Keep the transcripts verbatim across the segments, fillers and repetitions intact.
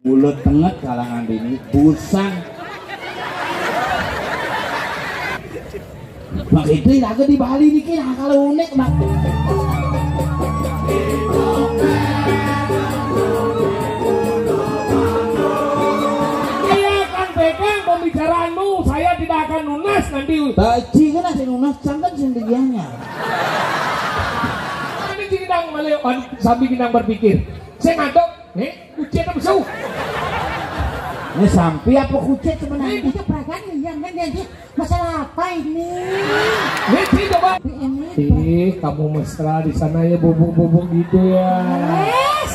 Mulut tenget kalangan dini, busang. Mak itu lagi di Bali niki, nah, kalau unik, Mak. Saya akan pegang pembicaraanmu, saya tidak akan lunas nanti. Taji kan masih lunas, jangan sendiriannya. Ini kita malah sambil kita berpikir. Saya ngadok, nih, kucing apa sih? Ini sampi apa kucing sebenarnya? Ini itu perasaan yang kan dia, dia, masalah apa ini? Ini sih coba. Ini. Ih, kamu mesra di sana ya, bubuk-bubuk gitu ya. Yes.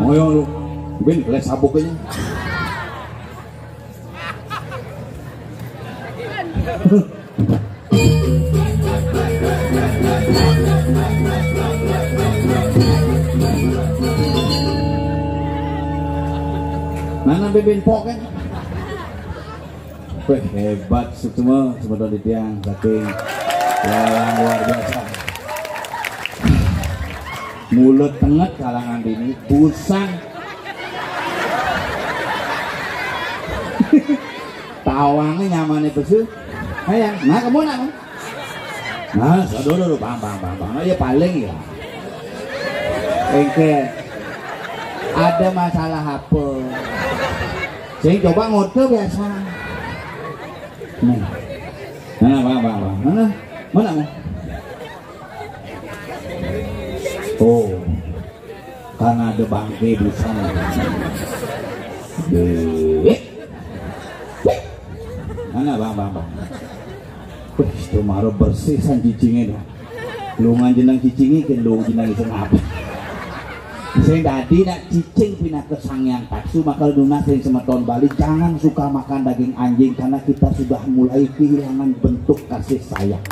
Ngoyong lu, bin kelas sabuk aja. Mana bebin pok kan? Weh, hebat semua, semua titiang saking yang luar biasa. Mulut tenget kalangan dini, busang. Tawangnya nyamannya pesu. Ayo, nah, kamu nak, Bang? Nah, saudara lu, Bang, Bang, Bang, Bang. Ya paling ya. Engke ada masalah apa? Saya coba ngoto biasa. Nih. Nah, Bang, Bang, Bang. Mana? Mana, Bang? Oh. Karena ada bangke di sana. Dek. Mana, Bang, Bang, Bang? Wih, itu maro bersih san cicingnya dah. Lu ngan jeneng cicingnya, kan lu jeneng itu ngapa? Sing dadi nak cicing pinaka sang yang taksu, maka nunas sing semeton Bali, jangan suka makan daging anjing karena kita sudah mulai kehilangan bentuk kasih sayang.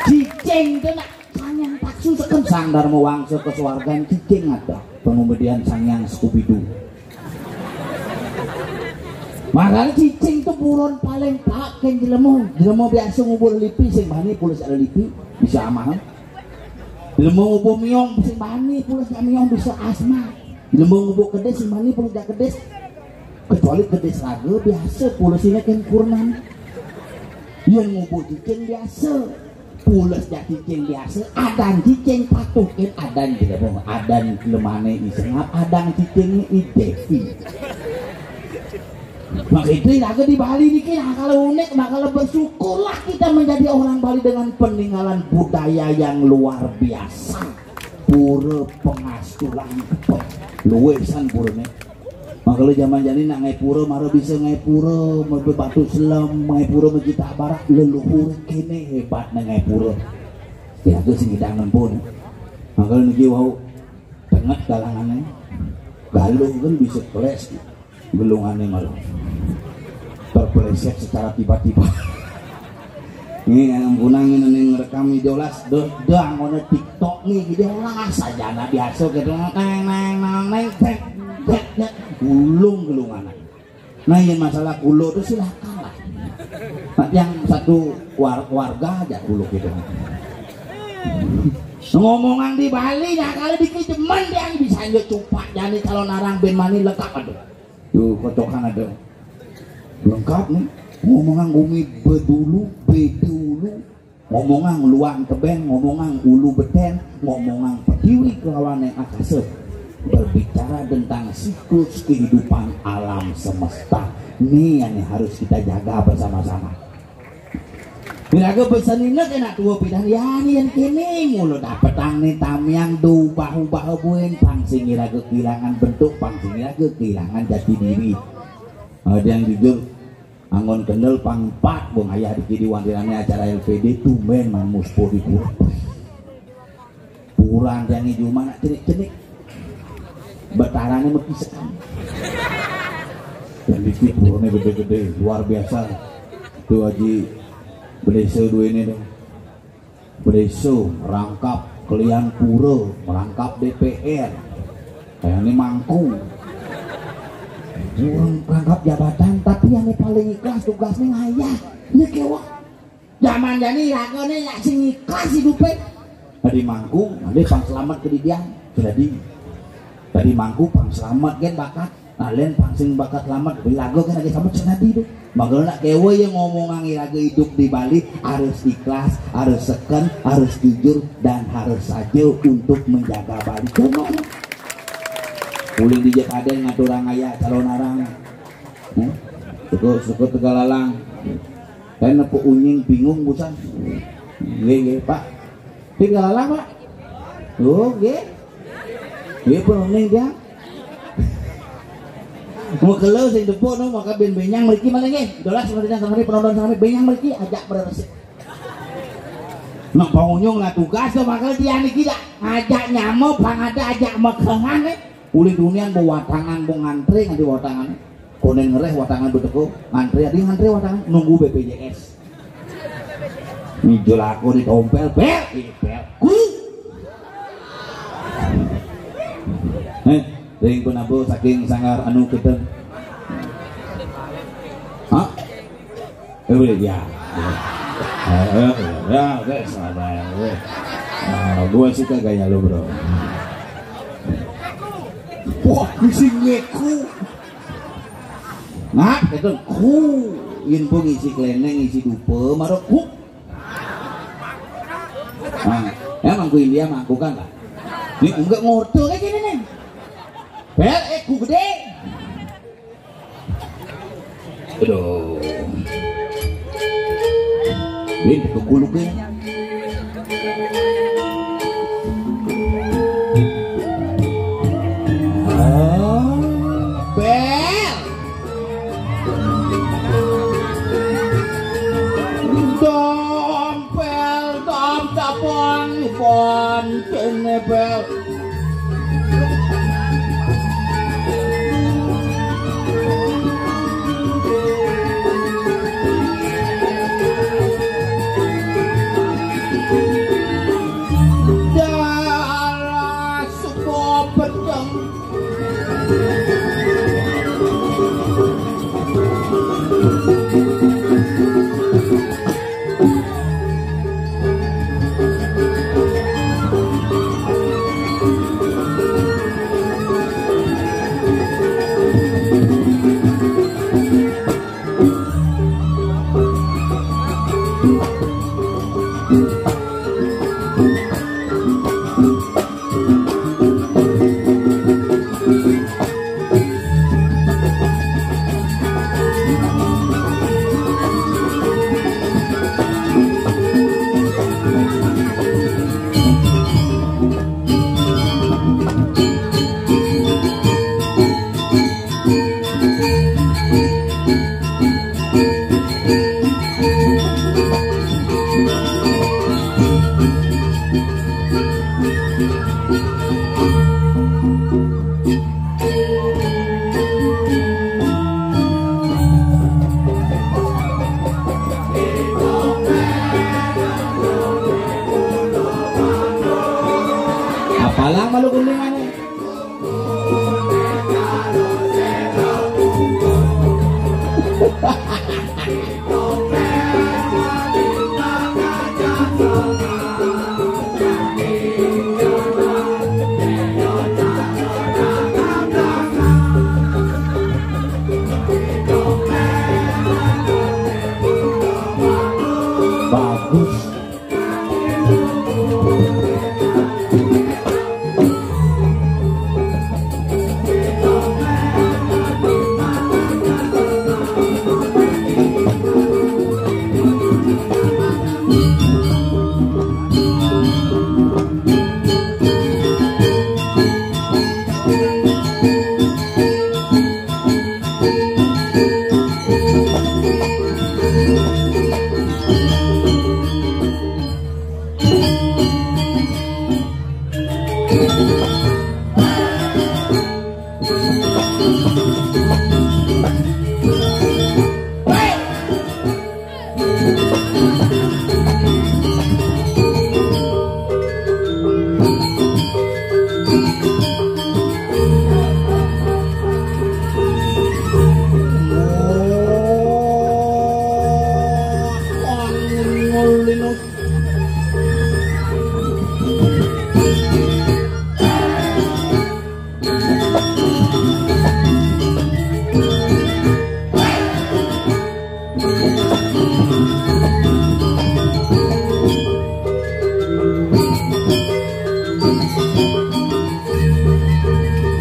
Cicing Cicing to nak Sang Hyang Taksu seken Sang Dharma Wangsa ka swargan, cicing ada. Pangumedian Sang Hyang Skubidu. Makanya cicing to buron paling paek kén jelema. Jelema biasa ngubur lipi sing bani pules ada lipi bisa amahan. Jelema ngubur miong sing bani pules ada miong bisa asma. Jelema ngubur kedis sing bani pules ada kedis. Kecuali kedis raga biasa pules ini kén kurnan. Yén ngubur cicing biasa. Pules jak cicing biasa, adan cicing patuh kén adan jelema, adan jelemané I Sengap, adan cicingné I Dévi. Maka itu lagu di Bali niki, nah, kalau unik, maka bersyukurlah kita menjadi orang Bali dengan peninggalan budaya yang luar biasa. Pura Pengastulan, luwesan purané. Maka lu zaman jani nak ngaé pura, mara bisa ngaé pura, mara batu selem, ngaé pura mejita barak, leluhur kéné hébatné ngaé pura. Ya, aku sing ngidang nempun. Maka lu niki wau tenget galangané. Galuh kan bisa keles gelungané malah. Terpeleset secara tiba-tiba. Nih, yang punang ini nih ngerekam video las, do, do anggona TikTok nih, video las aja, nah, biasa gitu, neng, neng, neng, neng, cek, cek, cek, gulung, gulung anak. Nah, yang masalah kulo tuh silakan lah. Nah, yang satu war-, warga aja kulo gitu. Ngomongan di Bali, nah, kalau dikit demen dia bisa aja cupak, jadi kalau narang ben mani lengkap aduh. Tuh, kocokan ada. Lengkap nih. Ngomongan gumi bedulu, bedulu. Ngomongan luang tebeng, ngomongan ulu beten, ngomongan petiwi kelawan yang akase. Berbicara tentang siklus kehidupan alam semesta. Nih yang harus kita jaga bersama-sama. Iraga besenina kena tua pidan, ya, ni yang kene mulu dapetang ni tamiang do ubah-ubah buin, pang sing iraga kehilangan bentuk, pang sing iraga kehilangan jati diri. Ada yang jujur, anggon kendel pang empat, bung ayah dikidi wantirane acara L P D, tumben mamus po di pura. Pura yang juma nak cenik-cenik. Betarane mekisekan. Dan dikit purane gede-gede, luar biasa. Tuh Haji Belesa dua ini tuh. Belesa merangkap kelian pura, merangkap D P R. Kayak ini mangku. Orang merangkap jabatan, tapi yang paling ikhlas tugasnya ngayah. Ini kewak. Zaman jani ragane yak sing ikhlas hidupe. Tadi mangku, ade pang selamat ke didian. Jadi, tadi mangku pang selamat gen bakat. Nah, len pang sing bakat selamat, lagu kan ade selamat senadi tu. Maka nak kewe yang ngomongan iraga hidup di Bali harus ikhlas, harus seken, harus jujur, dan harus saja untuk menjaga Bali. Kono. Ulin di Jakaden ngaturang ayah calon arang. Hmm? Suku, suku Tegalalang. Kan apa unying bingung busan. Nggih, nggih, Pak. Tegalalang, Pak. Oh, nggih. Nggih, pun uning dia. Mau kelo sing tepuk no, maka ben benyang mriki malah nggih. Dolas seperti yang kemarin penonton sami benyang mriki ajak beresik. Nak pengunjung lah tugas tuh, maka dia niki dak ngajak nyamo, bang ada ajak mekengan nih. Uli dunian bu watangan, bu ngantri nganti watangan. Konen ngereh watangan bu teko, ngantri, adi ngantri watangan, nunggu B P J S. Mijul aku di tompel, bel, ini bel. Ku. Eh, ring penabuh saking sanggar anu kita. Hah? Eh, boleh ya. Eh, eh, ya, oke, sabar, oke. Ah, gua suka gaya lu, bro. Wah, isi ngeku. Nah, itu ku. Yen pun isi keleneng, isi dupe, marok ku. Ah, ya mangku India mangku kan lah. Ini enggak ngorto kayak gini nih. Bel, eh, ku gede. Aduh. Ini kegulung ya. Bel. Dompel, dom, tapon, pon, tenebel. Apalang malu gendingan. Bagus.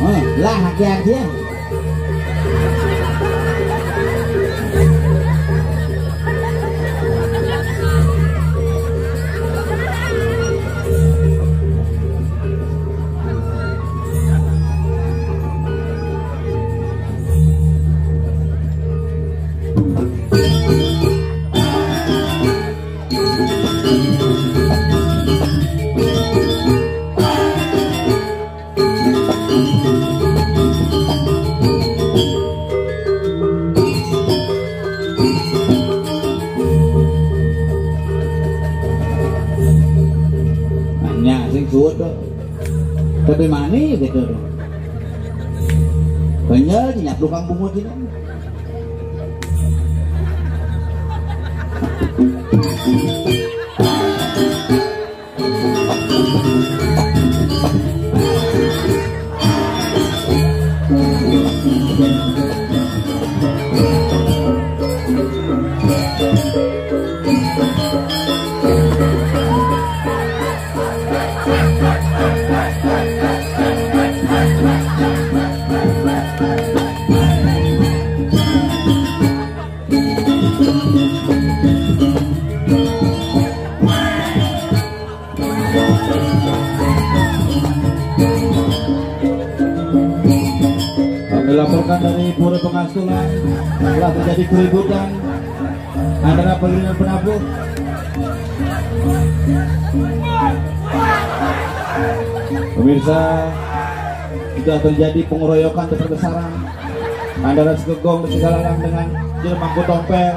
Oh, lah, hati-hati ya. Nanya sing suut tuh. Tapi mani gitu tuh. Banyak nyapluk kampung gua gini. Kami laporkan dari Pura Pengastulan, telah terjadi keributan antara Peliri dan Penabuh. Pemirsa, sudah terjadi pengeroyokan besar-besaran antara Segegong dan Segalalang dengan Jero Mangku Tompel,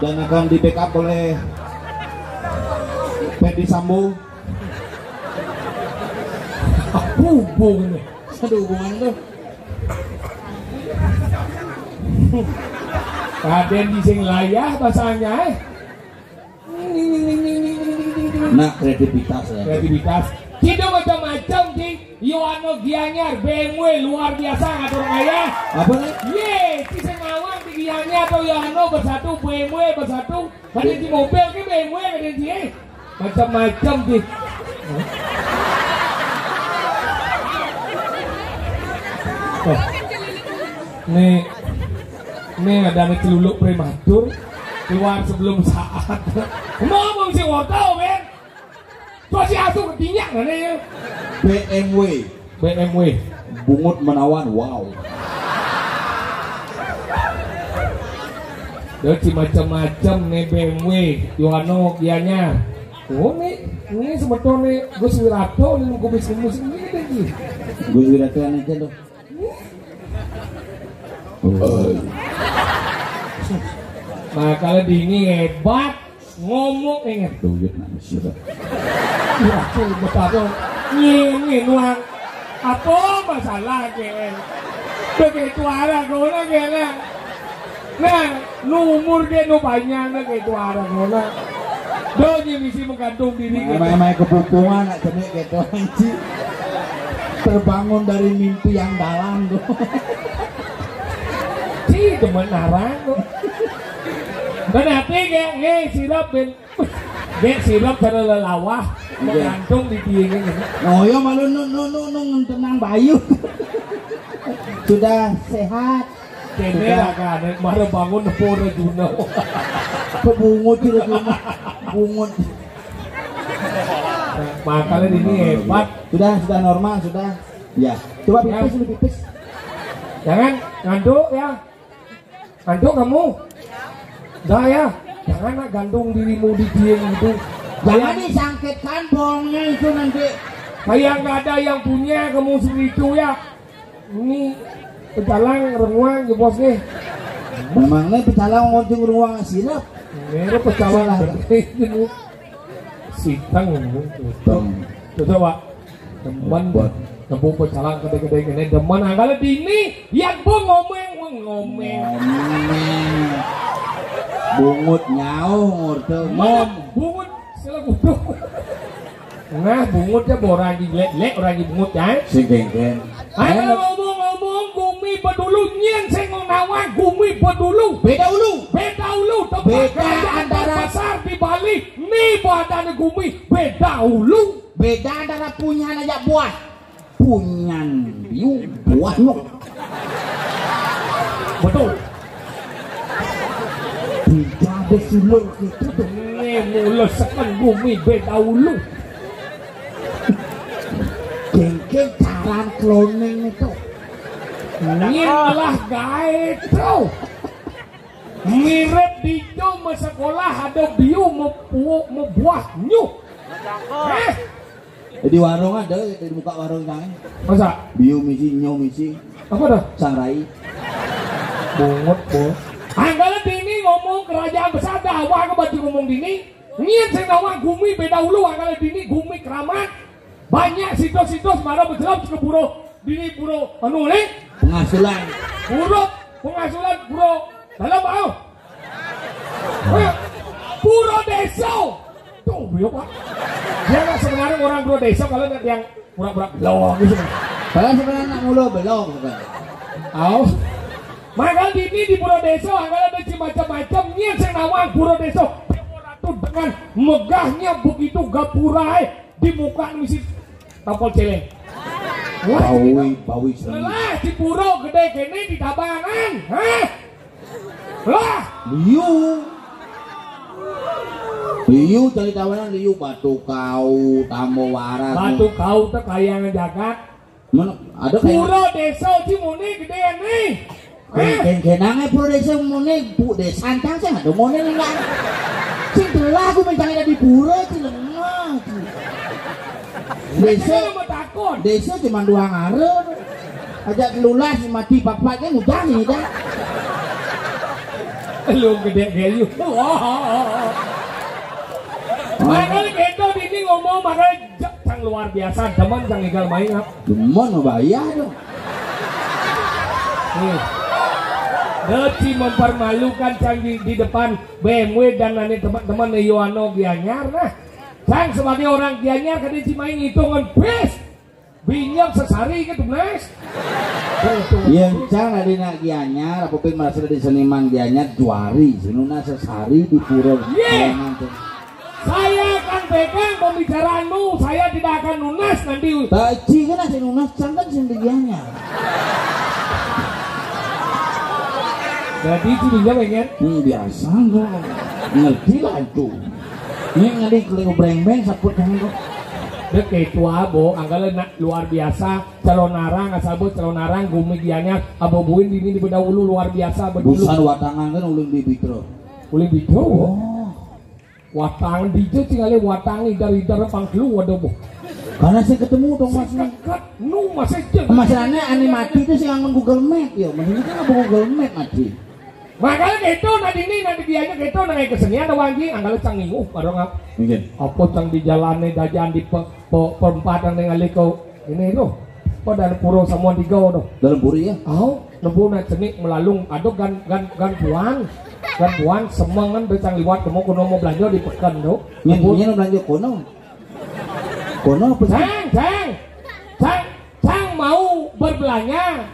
dan akan di-backup oleh Ferdi Sambo. Hubung ini. Ada hubungan tuh. Raden di sing layah bahasanya, eh. Nah, kreativitas ya. Kreativitas. Kita macam-macam di Yohano Gianyar, B M W luar biasa ngatur kaya. Apa nih? Ye, di Sengawang di Gianyar atau Yohano bersatu, B M W bersatu. Ada di mobil ke B M W ada di, eh. Macam-macam di. Oh. Nih, nih ada nih celuluk prematur keluar sebelum saat. Mau ngomong si wortel, men. Kok si asu ketinyak ngene ya? B M W. B M W. Bungut menawan, wow. Dia si macam-macam nih B M W, Yohano, Gianyar. Oh nih, ini sebetulnya Gus Wirata nih, kumis-kumis ini nih. Gus Wirata aja loh. Nah, kalau dini hebat, ngomong ingat duit nang sira. Waduh, betapa ngene nuang. Apa masalah ke? Begitu arah kau lagi lah. Nah, nu umur dia nu panjang ke itu arah kau lah. Donya misi menggantung diri. Emang, emang kepupungan nak jenik gitu anjing. Terbangun dari mimpi yang dalam tuh. Ci demen arang tuh. Kenapa kayak nge sirap ben? Nge sirap karena lelawah. Iya. Menggantung di dia ini. Oh ya malu nu nu nu nu tenang bayu. Sudah sehat. Kene lah kan, mara bangun nepo Rajuna. Kok bungut sih Rajuna? Bungut. Makanya ini hebat. Sudah, sudah normal, sudah. Ya, coba pipis dulu, pipis. Jangan ngantuk ya. Ngantuk kamu? Dah ya. Jangan nak gantung dirimu di dia gitu. Jangan disangkitkan bohongnya itu nanti. Kayak nggak ada yang punya kamu seperti itu ya. Ini pecalang renguang ya bos nih. Memangnya pecalang ngorjing renguang sirap? Ini pecalang. Sitang. Tuh, coba. Demen. Buat ngebung pecalang gede-gede gini. Demen angkala dini. Yang bu ngomeng, ngomeng. Ngomeng. Bungut nyau ngorte. Ngom. Bungut sila kudu. Nah, bungut ya orang di lek-lek orang di bungut ya. Sing genggen. Ayo ngomong-ngomong gumi bedulu nyen sing nawang gumi bedulu. Beda ulu. Beda ulu. Tempat beda antara pasar di Bali. Ni badan gumi beda ulu. Beda antara punyan aja buah. Punyan biu buah nuk. Betul. Tidak ada sulur gitu tuh. Ni mula seken gumi beda ulu. Gengke caran kloning itu. Ni malah gae tuh. Mirip dijo sekolah ada biu mebuah nyuh. Hah? Di warung ada, di muka warung sana. Masa? Biu misi, nyau misi. Apa dah? Sangrai. Bungut, bu. Anggala dini ngomong kerajaan besar dah, wah ke baju ngomong dini. Nyen sing nawang gumi beda ulu anggala dini gumi keramat. Banyak situs-situs mara berjelam ke pura. Dini pura anu ni. Pengasulan. Pura pengasulan pura. Dalam bau. Pura desa. Tuh, ya Pak. Dia kan sebenarnya orang pura desa kalau nak yang pura-pura belong gitu. Kalau sebenarnya nak mulu belong sebenarnya. Au. Maka dini di pura desa, angkala ada macam-macam. Nyen sing nawang pura desa. Ratu dengan megahnya begitu gapura eh, di muka misi tampol celeng. Wah, bawi, bawi seni. Lelah di pura gede kene di tabangan. Hah? Lah, liu. Liu cari tawanan liu batu kau tambah waras. Batu kau teh kayangan jagat. Mana ada kayak pura desa Cimune gedean nih. Keng-, keng-, kenange pura desa mune, bu desa ancang sing ada mune lengah. Sing telah aku mencari di pura ci lengah. Desa, desa cuma dua ngare. Aja telulas mati papat kan udah nih dah. Lu gede gelu. Wah. Makanya gitu ini ngomong makanya cang luar biasa, demen cang igal main. Demen bayar dong. Nih. Deci mempermalukan cang di, di depan B M W dan nanti teman-teman Yohano Gianyar nah. Cang sebagai orang Gianyar kan deci main hitungan pes. Binyap sesari ke tunas. Yang cang ada nak Gianyar, apa pun merasa di seniman Gianyar juari, sinuna sesari di pura. Saya akan pegang pembicaraanmu, saya tidak akan nunas nanti. Tak ci kan sing nunas, cang kan sing dianya. Jadi ci dia pengen. Hmm, biasa enggak. Ngerti lah itu. Ini ngali keliu breng-breng saput kan kok. Dek ketua bo, anggala nak luar biasa. Calonarang, asal bo Calonarang, gumi Gianyar, abo buin dini di Bedahulu luar biasa, Bedulu. Busan watangan kan ulun bibitro. Ulun bibitro. Oh. Watang dija tinggalnya watang idar-idar pangkelu ada bo. Karena saya ketemu dong mas. Dekat nu masih jeng. Masalahnya ani mati itu sih ngangon Google Map ya. Maksudnya kan apa Google Map mati. Makanya gitu, nah dini, nah dibiayanya gitu, nah kayak kesenian ada wangi, anggala cang nginguh, bareng apa? Mungkin. Apa cang di jalannya dajan di pe, pe, perempatan yang alih kau ini tuh. Apa dalam pura sama tiga tuh? Dalam puri ya? Oh, nembu nak cenik melalung, aduh gan gan gan puan, gan puan semengan becang liwat kemo kuno mau belanja di pekan tuh. Nyen nyen belanja kono. Kono apa sih? Cang, cang, cang, cang mau berbelanja.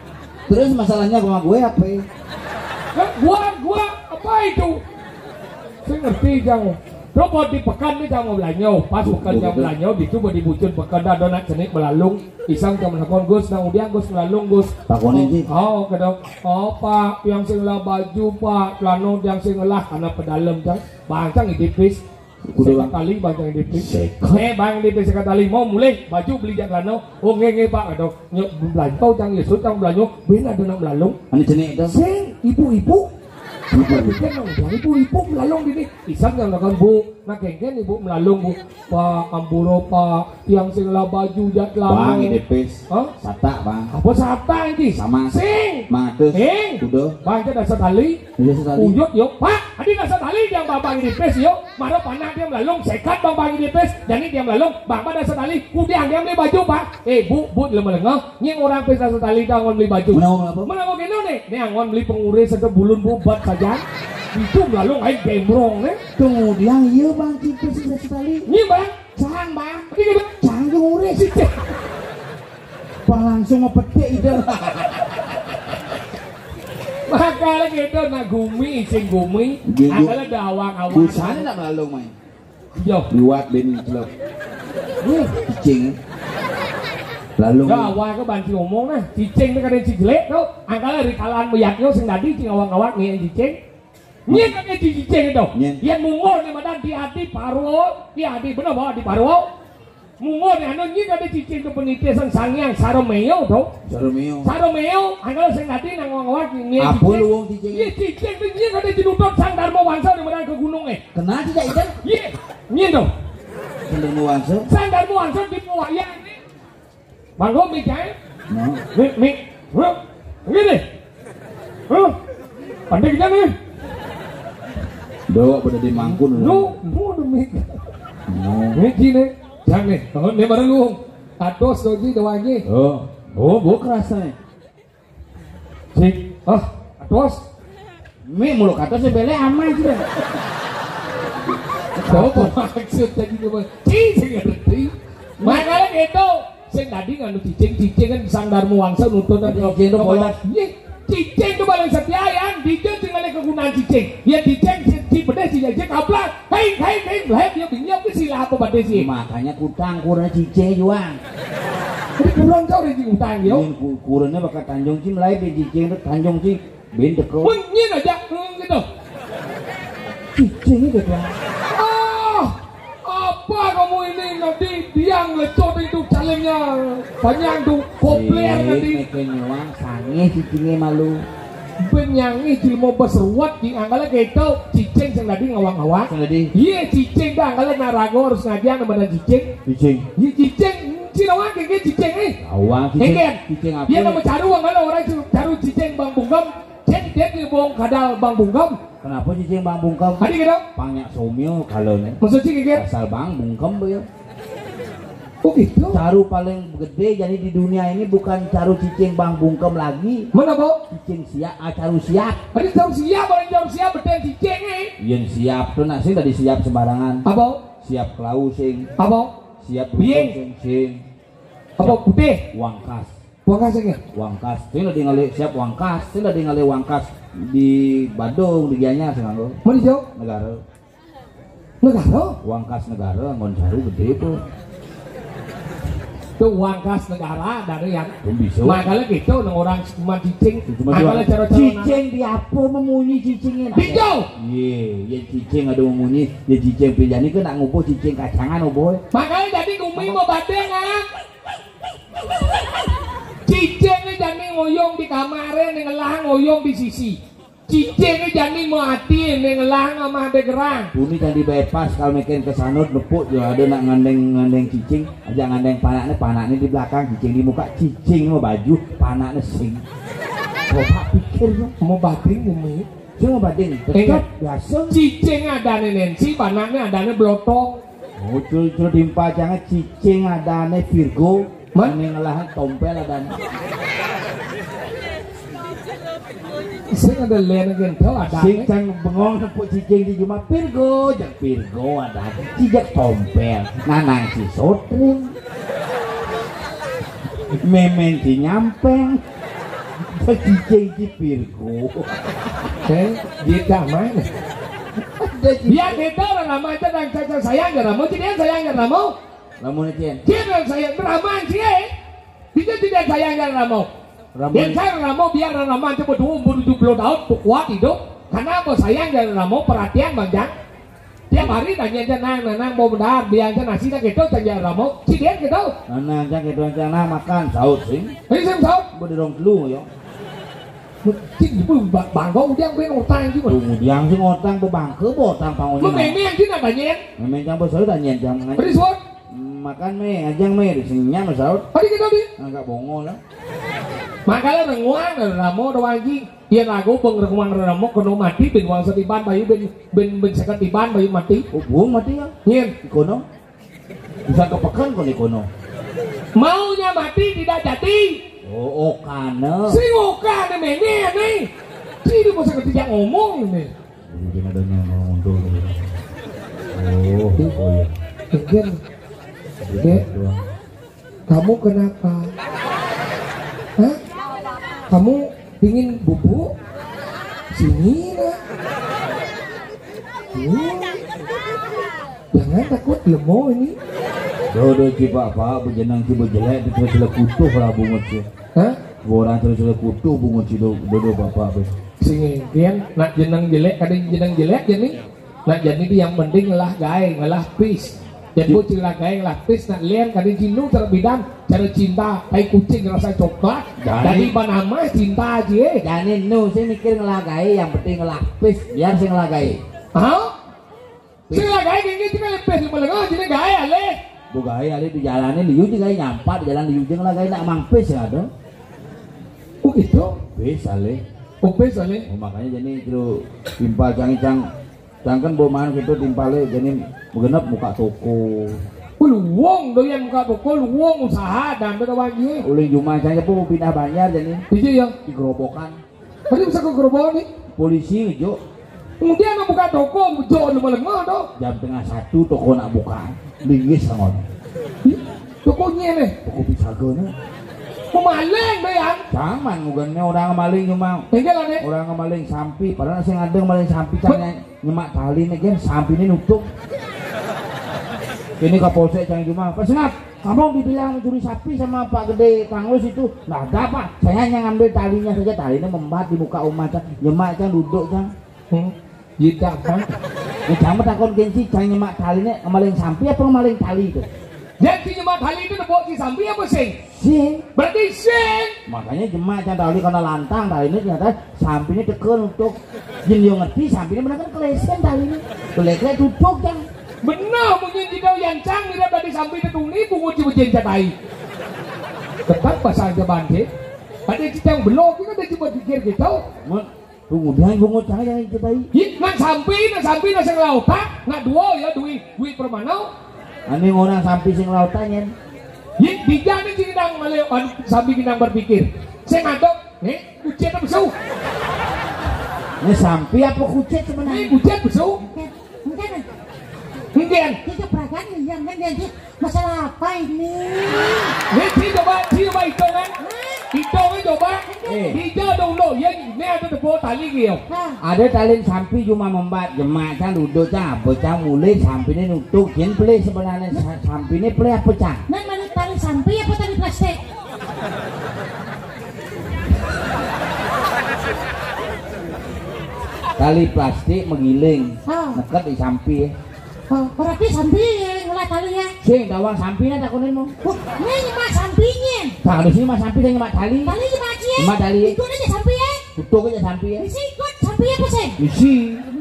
Terus masalahnya sama gue apa? Lah, gua gua apa itu? Saya ngerti jang. Lo mau di pekan nih jang mau belanja, pas pekan jang belanja, di itu di bucun pekan ada nak cenik melalung, isang jam menakon Gus, nang udiang Gus melalung Gus. Takonin sih. Oh, kata, oh Pak, yang sing lah baju Pak, celana yang sing lah karena pedalem jang, bangcang tipis. Kudu sekat tali bang jang tipis. Sekat. Eh bang tipis sekat tali mau mulai baju beli jak celana. Oh nge nge Pak kata. Nyok belanja jang Yesus jang belanja. Ben ada nak melalung. Anu cenik itu. Sing ibu-ibu. Ibu pikir nang jang ibu-ibu melalung gini. Isang yang lakukan bu. Nah kengken ibu melalung bu. Pak ampura Pak. Yang sing lah baju jak celana. Bang tipis. Hah? Sata bang. Apa sata ini? Sama. Sing. Mangatus. Sing. Kuda. Bang kita dasar tali. Iya sekali. Uyut yo Pak. Adi dasar tali yang bang bang tipis yo. Maro panah dia melalung, sekat bang bang tipis, jani dia melalung, bang pada setali, kudiang dia beli baju pak. Eh bu, bu lemah lengah, nying orang pesta setali dia ngon beli baju. Menawa apa? Menawa kena nih, nih ngon beli pengurus satu bulun bu bat saja. Itu melalung air gembrong nih. Kemudian iya bang kita sisa sekali. Nyi bang, cang bang, ini bang, cang pengurus. Pak langsung ngepetik itu. Makanya gitu, nak gumi, sing gumi, angkala ada awang-awang. Busana nak melalung main. Yo. Liwat ben celok. Cicing. Lalu. Ya awal ke banci ngomong nah, cicing tu kadang cijelek tu. Angkala dari kalangan meyaknya sing tadi cing awak-awak ni cicing. Nying kadang cicing tu. Nying. Yang mungguh ni madan di hati parwo, di hati benar bawa di parwo. Mungguh ni anu nying kadang cicing tu penitisan sangyang saromeo tu. Saromeo. Saromeo, angkala sing tadi nang awak-awak ni. Apa cicing. Lu wong cicing? Iya cicing tu nying kadang cinutut sang dharma wangsa ni madan ke gunung eh. Kena tidak itu? Iya, nying tu. Sang dharma wangsa. Sang dharma wangsa di pewayang ni. Manggo mik jae. Nah. Mik mik. Huh? Ngene. Huh? Pandai kita nih. Bawa pada di mangkun. Lu, lu demi. Nah. Mik gini. Jangan nih. Oh, ini baru lu. Atos doji doang. Oh. Oh, bu kerasa nih. Sik, ah, atos. Mi mulu kata sebele aman sih. Apa maksud tadi coba? Cing sing ngerti. Makanya gitu. Sing tadi nganu cicing, cicing kan sang dharma wangsa nutun tadi. Cicing itu boleh. Iya, cicing itu paling setia ya. Dijel tinggal kegunaan cicing. Ya cicing si bedeh si jajik ablak. Kain, kain, kain, belahep, ya, bingnya, apa sih lah, apa badai sih? Makanya kutang, kurang cicing juang. Jadi kurang kau rezeki utang, yo. Ini ku-, kurangnya bakal tanjung cing, lain di cicing, tanjung cing, bendek kau. Pun, nyin aja, hmm, gitu. Cicing itu, Bang. Ah, apa kamu ini nanti biang lecot itu calingnya. Panjang tuh, kopler nanti. Cing, nyuang, sange, cicingnya malu. Benyangi jelema beseruat di angkala keto cicing sing tadi ngawang-ngawang. Sing tadi. Iya cicing dah angkala narago harus ngajian sama dan cicing. Cicing. Iya cicing. Cina wang kengke cicing eh. Awang cicing. Kengke. Cicing apa? Iya nama caru angkala orang caru cicing bang bungkem. Cek dia di bohong kadal bang bungkem. Kenapa cicing bang bungkem? Tadi gitu. Pangnya somio kalau nih. Maksudnya kengke. Asal bang bungkem ya. Oh gitu. Caru paling gede jadi di dunia ini bukan caru cicing bang bungkem lagi. Mana bo? Cicing siap, ah, caru siap. Ada caru siap, orang caru siap betul cicing eh. Yen siap tuh nak sing tadi siap sembarangan. Apa? Siap kelau sing. Apa? Siap bieng sing sing. Apa putih? Wangkas. Wangkas ya? Wangkas. Sing tadi ngalih siap wangkas. Sing tadi ngalih wangkas di Badung di Gianyar sing nganggo. Mana jauh? Negara. Negara? Wangkas negara, ngon caru gede tuh. Itu uang kas negara dari yang Belum bisa. Makanya gitu nang orang cuma cicing. Cuma Makanya jual. Cara-cara Cicing di apa memunyi cicingnya? Di jauh. Iya, ya cicing ada memunyi, ya cicing pilihan ini kena ngubuh cicing kacangan oboy. Makanya jadi gumi mau badeng ah. Cicing ini jadi ngoyong di kamar, ning ngelah ngoyong di sisi. Cicing ini jadi mau hati ning ngelah ngamah de gerang. Bumi tadi bypass kalau mikirin ke sanut nepuk juga ada nak ngandeng-ngandeng cicing, aja ngandeng panaknya, panaknya di belakang, cicing di muka, cicing mau baju, panaknya sing. Coba pikir dong. Mau bading gumi. Cuma bading, tetap Ingat. Biasa. Cicing ada nih Nancy, panaknya ada nih blotong. Muncul-muncul di empajangnya cicing ada nih Virgo. Mah? Ini ngelahan tompel ada nih. Sing ada len gentol ada Sing nih. Cang bengong nepuk cicing di juma Virgo, jang Virgo ada. Cijak tompel, nanang si sotring. Memen si nyampeng. Cicing si Virgo. Eh, dia mana? Ada cicing. Biar kita orang lama aja dan saya sayang ya Ramo, jadi sayang ya Ramo. Lamun cien. Dia orang sayang beraman sih eh. Bisa tidak sayang ya Ramo. Ramun. Yang saya Ramo biar Ramo coba dua umur tujuh puluh tahun tuh kuat hidup. Karena apa sayang ya Ramo perhatian banyak. Tiap hari tanya aja nang nang nang mau benar biar aja nasi dah gitu tanya Ramo. Si dia gitu. Anak aja gitu aja nah makan saut sing. Ini sing saut. Berdorong dulu yo. Cik ibu bangga udah gue ngutang gitu. Kemudian sih ngutang bebangke botang Lu pangunya. Meme yang cina tanya. Meme yang bos saya tanya jam Beri suara. Makan me, ajang me, di sini nyam saut. Tadi kita di. Agak bongol lah. Makanya renguang dari Ramo ada wajib. Iya lagu pengrenguang dari Ramo kena mati bin wang setiban bayu bin bin bin sekat tiban bayu mati. Oh, buang mati ya. Nyen. Di kono. Bisa kepekan kok di kono. Maunya mati tidak jadi. Oh, oh kana. Si okana mene nih. Sini mau seketika ngomong nih. Jadi dia ada yang ngomong tuh. Oh, oh iya. Mungkin Dek, kamu kenapa? Hah? Kamu pingin bubuk? Sini nak. Hmm. Jangan takut lemo ini. Dodo cipak pak bejenang ciba jelek di terus lekutuh lah bungut sih. Hah? Orang terus lekutuh bungut sih dodo bapak be. Sini, pian nak jenang jelek, kadang jenang jelek jadi. Nak jadi dia yang penting ngelah gae, ngelah pis. Jadi bocil ngelah gae, ngelah pis, nak lian kadang jinu terbidan, cara cinta, tai kucing rasa coklat. Jadi. Jadi banama cinta aja. Jadi nu, saya mikir ngelah gae, yang penting ngelah pis, biar saya ngelah gae. Hah? Sing lagi kayak gitu kan lebih sing melengah jadi gaya le. Bu gaya le di jalannya liu juga nyampat di jalan liu jeung lagi nak mampis ya ada. Oh gitu. Bisa le. Oh bisa le. Oh, makanya jadi itu timpal cang cang cang kan bawa mana gitu timpal le jadi begenep muka toko. Luwung doyan muka toko, luwung usaha dan ada lagi. Uling juma cang apa mau pindah banjar jadi. Iya ya. Di gerobokan. Tadi bisa ke gerobokan nih. Polisi ngejo. Kemudian nak buka toko, ngejo lu melengah tuh. Jam tengah satu toko nak buka. Linggis sama. Tokonya nih. Toko pisaga nih. Pemaling deh ya. Jangan bukannya orang maling cuma. Tinggal nih. Orang maling sampi, padahal sing ada maling sampi cangnya nyemak tali nih kan sampi ini nutup. Ini kapolsek cang cuma. Pas ngap. Kamu dibilang mencuri sapi sama Pak Gede Panglus itu, nggak ada apa. Saya hanya ngambil talinya saja, talinya membat di muka umat. Nyemak cang duduk cang. Hmm. Jika kan? Ya kamu takut gengsi, cang nyemak talinya ngemaling sampi apa ngemaling tali itu? Jadi nyemak tali itu dibawa di sampi apa sing? Sing. Berarti sing. Makanya jemak cang tali karena lantang tali ini ternyata sampinya tekel untuk jin yang ngerti sampinya benar kan kelesen tali ini. Kelek-kelek duduk cang. Benar, munyi kita yang cang, mira tadi sampai tetuni, bungut cuma jen catai. Tetap pasal ke bangkit. Ada kita yang belum, kita ada cuma pikir gitu. Mun, tunggu, biar bungut cang yang catai. Yik, nak sampai, nak sampai, nak sing lauta, nak dua ya, dui, dui permanau. Ane orang sampai sing lauta nyen. Yik, bijak ni sing nang male, sampai kita berpikir. Sing ngadok, eh, kucit apa su? Ini sampai apa kucit sebenarnya? Eh, kucit apa su? Enggak, enggak. Enggak. Kita perasaan yang kan dia masalah apa ini? Ini sih coba, sih coba hitungan. Hitungnya coba. Eh. Tiga dong lo, ya ini ada tepuk tali gitu. Hah? Ada tali sampi cuma membat jemak cang duduk cang apa cang mulai sampi ini nutup jin pelih sebenarnya sa- sampi ini pelih apa cang? Nang mana Tali sampi apa tali plastik? Tali plastik menggiling. Oh. Neket di sampi. Oh, berarti sampi yang ngolah tali ya? Sing, tawang sampi na takonin mu. Oh, ini nyemak sampinya. Nah, di sini mah sampi, saya nyemak tali. Tali nyemak cie. Nyemak tali. Ikut aja sampi ya. Tutup aja sampi ya. Isi ikut sampi apa sih? Isi.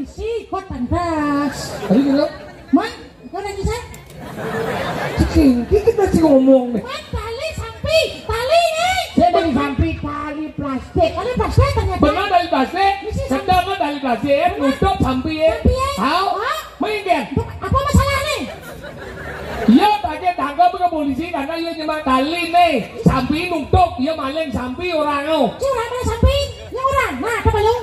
Isi ikut pantas. Tadi dulu. Man, ikut lagi saya. Cing, kita sih ngomong nih. Man, tali sampi, tali nih. Saya tali sampi, tali plastik. Tali plastik ternyata. Benar tali plastik? Isi sampi. Kata mah tali plastik, ya, nutup sampi ya. Sampi ya. Tahu? Hah? Mungkin. Apa masalahnya? Iya, tadi tangkap ke polisi karena iya nyemak tali nih. Sampi nutup, iya maling sampi orang. Curang maling sampi, ya orang. Nah, apa lu?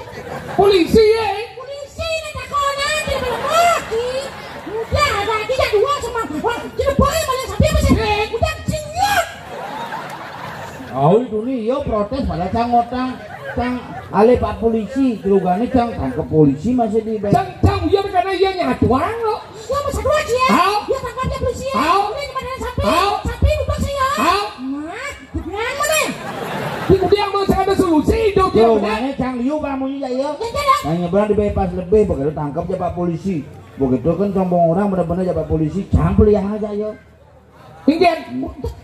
Polisi ya. Polisi ini takonan, dia belum lagi. Udah, ada lagi ya dua sama. Wah, kita boleh maling sampi apa sih? Udah, cium. Oh, itu nih, yo protes pada cang ngotang, cang ale Pak Polisi, kerugane cang tangkep polisi masih di Cang, cang, iya karena iya nyatuan lo. Iya, masa dua aja ya? Hao? Iya, tangkapnya polisi ya? Hao? Ini gimana sampai? Hao? Sampai buka saya. Hao? Nah, dibilang mana? Di kudiang mau ada solusi hidup dia, benar? Kerugane cang liu bang munyi ya, iya. Ya, ya, ya. Yang nyebrang di bypass lebih, begitu tangkap aja Pak Polisi. Begitu kan sombong orang benar-benar aja Pak Polisi, cang pelihara aja, iya. Ingin.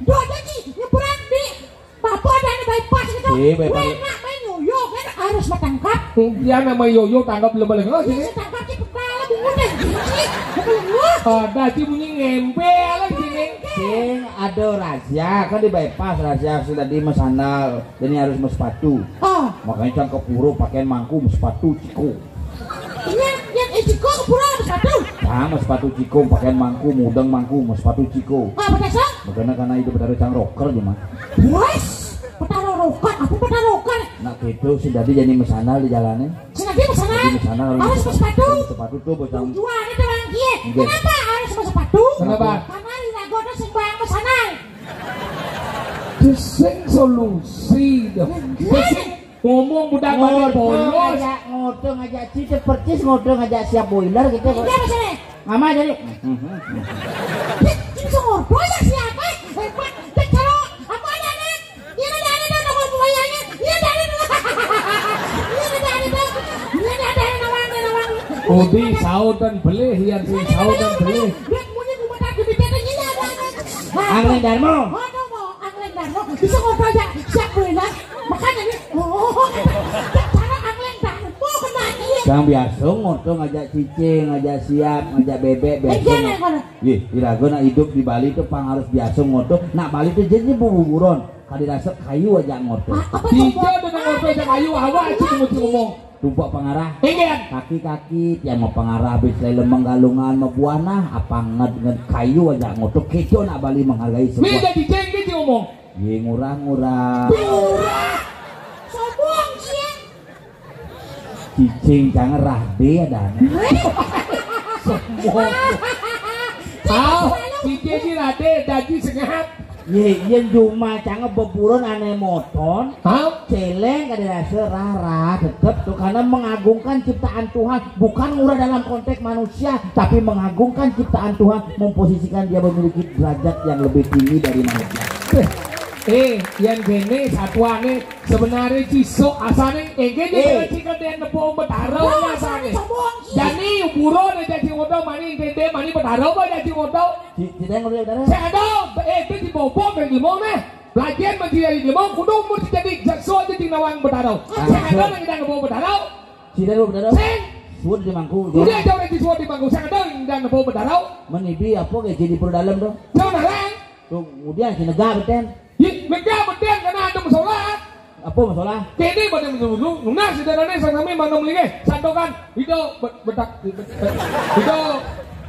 Dua janji, nyebrang di Papua ada, ada bypass gitu. Iya, bypass. Gue nak main yoyo, kan harus bertangkap. Iya, nama yoyo tangkap belum boleh. Oh, iya, sini. Saya tangkap di kepala, bungut dan gigi. Belum lu. Oh, dah, si bunyi ngembe, ala sini. Sing, ada rahasia, kan di bypass, rahasia sudah di mesandal. Jadi harus mes sepatu. Oh. Makanya cang ke pura pakaian mangku, mes sepatu, ciko. Iya, yang ejiko ke pura mes sepatu. Nah, mes sepatu ciko, pakaian mangku, mudeng mangku, mes sepatu ciko. Ah, betul, Sang? Makanya karena itu Betara cang rocker, cuma. Wes, Betara rocker, apa Betara rocker? Nah, gitu, si Dadi jadi mesandal di jalannya. Si Dadi mesandal? Jadi mesandal, harus mes sepatu. Mes sepatu tuh, bocah. Tujuan itu orang dia. Iya. Kenapa harus mes sepatu? Kenapa? Karena di lagu ada sing bayang mesandal. Sing solusi dong. Iya. Sing ngomong budak balik polos. Ngajak, ngodo ngajak cicit percis, ngodo ngajak siap boiler gitu. Iya, maksudnya. Mama jadi. Ini bisa ngobrol ya siapa? Eh, Pak, Pak, kalau apa ada, ada? Iya, ada, ada, ada, nomor buayanya. Iya, ada, ada, ada. Iya, ada, ada, ada. Iya, ada, ada, ada, nawang, ada, nawang. Udi saut dan belih, Yan, sing saut dan belih. Dia punya rumah tangga di P T N ini ada, ada. Angling Darmo. Aduh, mau Angling Darmo. Bisa ngobrol ya? Siap, Bu, ya. Makanya ini, oh, cara Angling Darmo kena ini. Yang biasa ngoto ngajak cicing, ngajak siap, ngajak bebek, biasa. Eh, jangan, ngono. Yeh, iraga nak hidup di Bali tuh pang harus biasa ngoto. Nak Bali tuh jadi buburon. Kadi rasa kayu aja ngoto. Ah, apa tuh? Tiga dengan ngoto aja kayu, awak aja ngomong. Tumpak pengarah. Inggih. Kaki-kaki, tiang mau pengarah, bis lelem menggalungan, mau buah nah, apa nged-nged kayu aja ngoto. Keco nak Bali menghargai semua. Wih, jadi cengkeh diomong. Ye, ngurah-ngurah. Ngurah. Sombong, cie. Cicing cang rade ada. Sombong. Au, cicing ni rade, dadi sengap. Ye, yen juma cang beburon ane moton. Hah? Celeng kada rasa rara, tetep tuh karena mengagungkan ciptaan Tuhan, bukan ngurah dalam konteks manusia, tapi mengagungkan ciptaan Tuhan, memposisikan dia memiliki derajat yang lebih tinggi dari manusia. Eh, yang gene satuane sebenarnya cisok asane, eh, gene eh. Cikan dia nepung betara asane. Jani buron aja cing odo mani dede mani betara apa aja cing odo. Ci-, cita yang udah betara. Saya ada, eh, itu di bobok dari limau nih. Pelajaran menteri dari limau, kudu umur jadi jakso aja di nawang betara. Ah, saya ada betul. Lagi dah nepung betara. Cita lu betara. Sing. Suud di mangku. Udah jauh lagi suud di mangku. Saya ada yang dah nepung betara. Menibi apa kayak jadi pro dalam tuh? Jauh narang. Tuh, kemudian si nega beten. Ih, nega beten karena ada masalah. Apa masalah? Kene beten dulu. Nunas sederhana sang nami mana melihat. Santokan. Itu bet-, betak. Itu.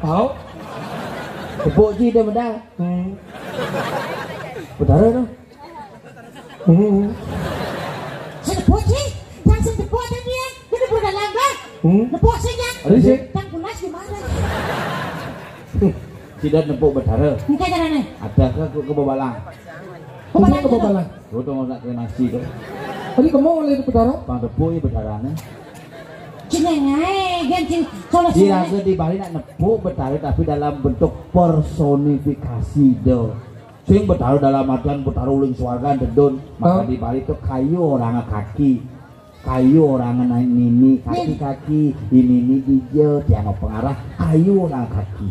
Tahu? Tepuk ji dia medal. Hmm. Betara tu. Hmm. Saya tepuk ji. Jangan saya tepuk aja dia. Kita berdalam dah. Hmm. Tepuk sih ya. Ada sih. Yang pulas gimana? Tidak nepuk betara. Engke carane. Ada ke, ke, ke bebalang. Bebalang ke bebalang. Lu tuh nak kremasi tu. Tadi kamu oleh betara? Pang tepuk ya betarane. Jenenge, ganti kalau si raga di Bali nak nepuk betara tapi dalam bentuk personifikasi do. Sing Betara dalam artian Betara uling swarga dedun. Maka di Bali tuh kayu orang kaki. Kayu orang nini kaki-kaki, ini ini dijel, tiang pengarah, kayu orang kaki.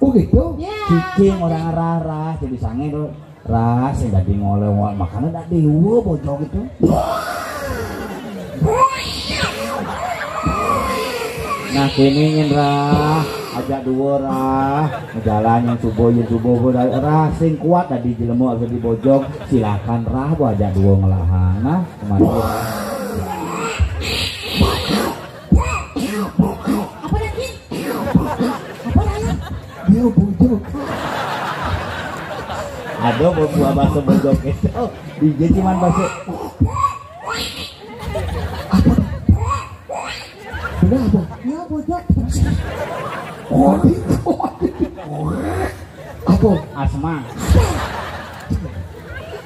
Oh gitu? Ya. Cicing orang rarah, jadi sange tuh. Ras, sing dadi ngoleh-ngoleh, makanya dak dewa bojong itu. Nah, kini nyen rah, ajak dua rah, jalan yang subuh, yang subuh, rah, sing kuat tadi jelema harus dibojong, silakan rah, bu ajak dua ngelahang, nah, kemari. Apa lagi? Apa lagi? Dia bojong. Ada buah bahasa bojong itu, di cuman bahasa. Apa? Benar apa? Ya bojong. Oh, itu. Apa? Asma.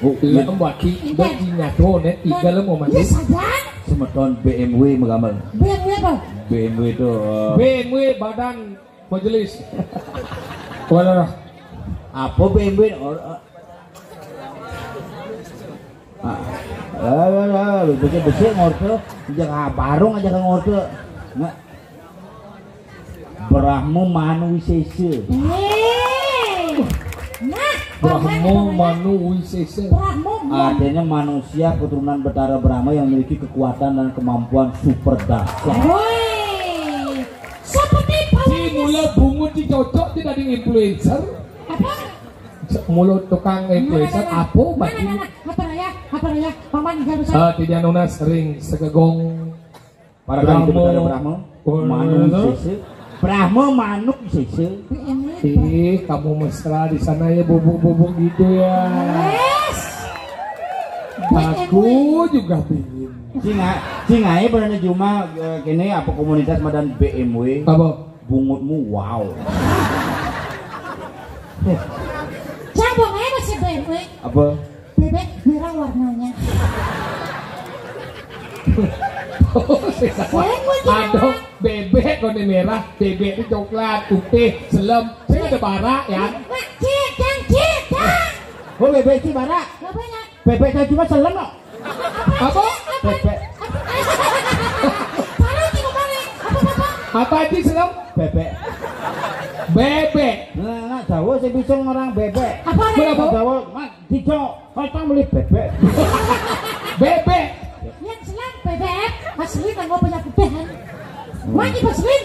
Bu, iya, Mbak Ki, Mbak Ki nyato, nek, tiga lo mau mandi. Iya, saja. Semeton B M W menggambar. B M W apa? B M W itu, eh, B M W badan majelis. Walah. Apa B M W? Oh, eh. Ah. Alah, alah, besik-besik ngorte, jangan barung aja kan ngorte. Nggak. Brahma Manu Wisesa. Eh. Nah, Brahma Manu Wisesa. Brahma Manu. Artinya manusia keturunan Betara Brahma yang memiliki kekuatan dan kemampuan super dahsyat. Woi. Seperti si mula bungut dicocok tidak di influencer. Apa? Mula tukang influencer apa bagi? Apa ya? Apa ya? Paman enggak bisa. Ah, tidak nunas ring segegong. Para kali itu Brahma. Betara Brahma, oh, Manu Sese. Brahma Manu Sese. Ih, kamu mesra di sana ya, bubuk-bubuk gitu ya. Yes. Aku juga pingin. Cing a-, cing ae pernah juma, eh, kene apa komunitas madan B M W. Apa? Bungutmu wow. Cabang aja masih B M W. Apa? Bebek merah warnanya. Aduh, bebek kok ini merah, bebek itu coklat, putih, selem. Saya ada bara ya. Mak, cik, cik, cik. Oh, bebek sih bara. Bebek cuma selem kok. Apa? Bebek. Apa sih, selem? Bebek. Bebek. Nah, nah, Jawa sing bisa ngorang bebek. Apa? Berapa? Jawa, Mas, dijo, kocang beli bebek. Bebek. Yang selem bebek, asli kan gua punya putih kan. Mati, Mas Lin.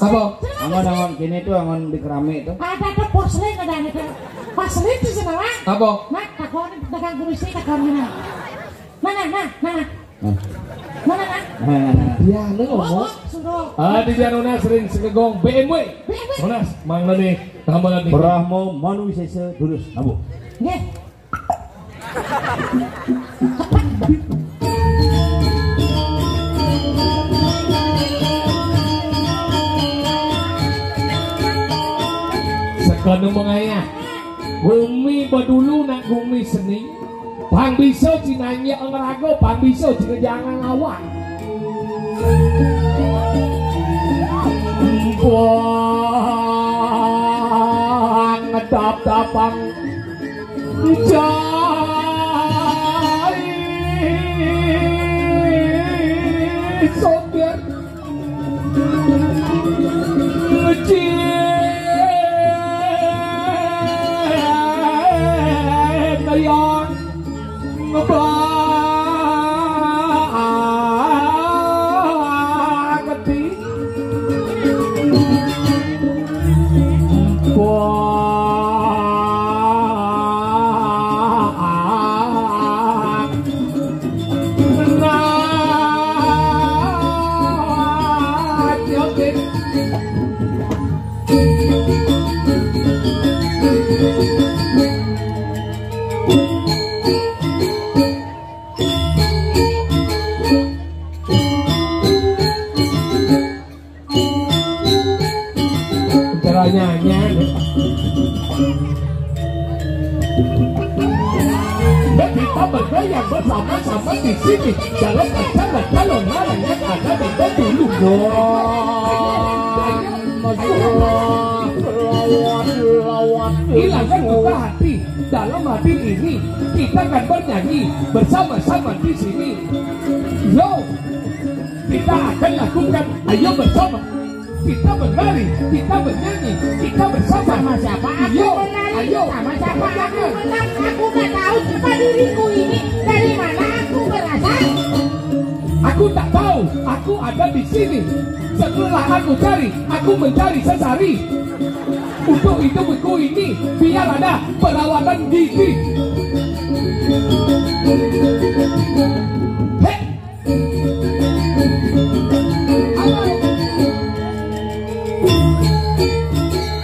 Apa? Angon, angon, kene tuh, angon di keramik tuh. Ada, ada porselin, ada, ada. Porselin tuh sama, Bang. Apa? Nah, takon dagang kursi, takon mana? Mana, nah, nah. Nah. Mana, nah? Nah. Dia lu ngomong. Suruh. Ah, di Januna sering segegong B M W. B M W. Monas, mangga nih, tambah lagi. Brahmo Manu Sese Durus, nabu. Nggih. Sekanu mengayah. Gumi badulu nak gumi seni. Pang bisa cinanya ngeraga, pang bisa cina jangan lawan. Buang ngedap-dapang. Cai sopir. Cai yang ngebaketi. Cara nyanyi. Dan kita bergoyang bersama-sama di sini dalam acara calon layang yang ada di Bengkulu. Hilang kan buka hati dalam Mati ini kita akan bernyanyi bersama-sama di sini. Yo, kita akan lakukan, ayo bersama. Kita menari, kita bernyanyi, kita bersama. Sama siapa aku Yo, menari? Ayo. Sama siapa aku menang? Aku nggak tahu siapa diriku ini. Dari mana aku berasal? Aku tak tahu, aku ada di sini. Setelah aku cari, aku mencari sesari. Untuk hidupku ini, biar ada perawatan gigi. Hei!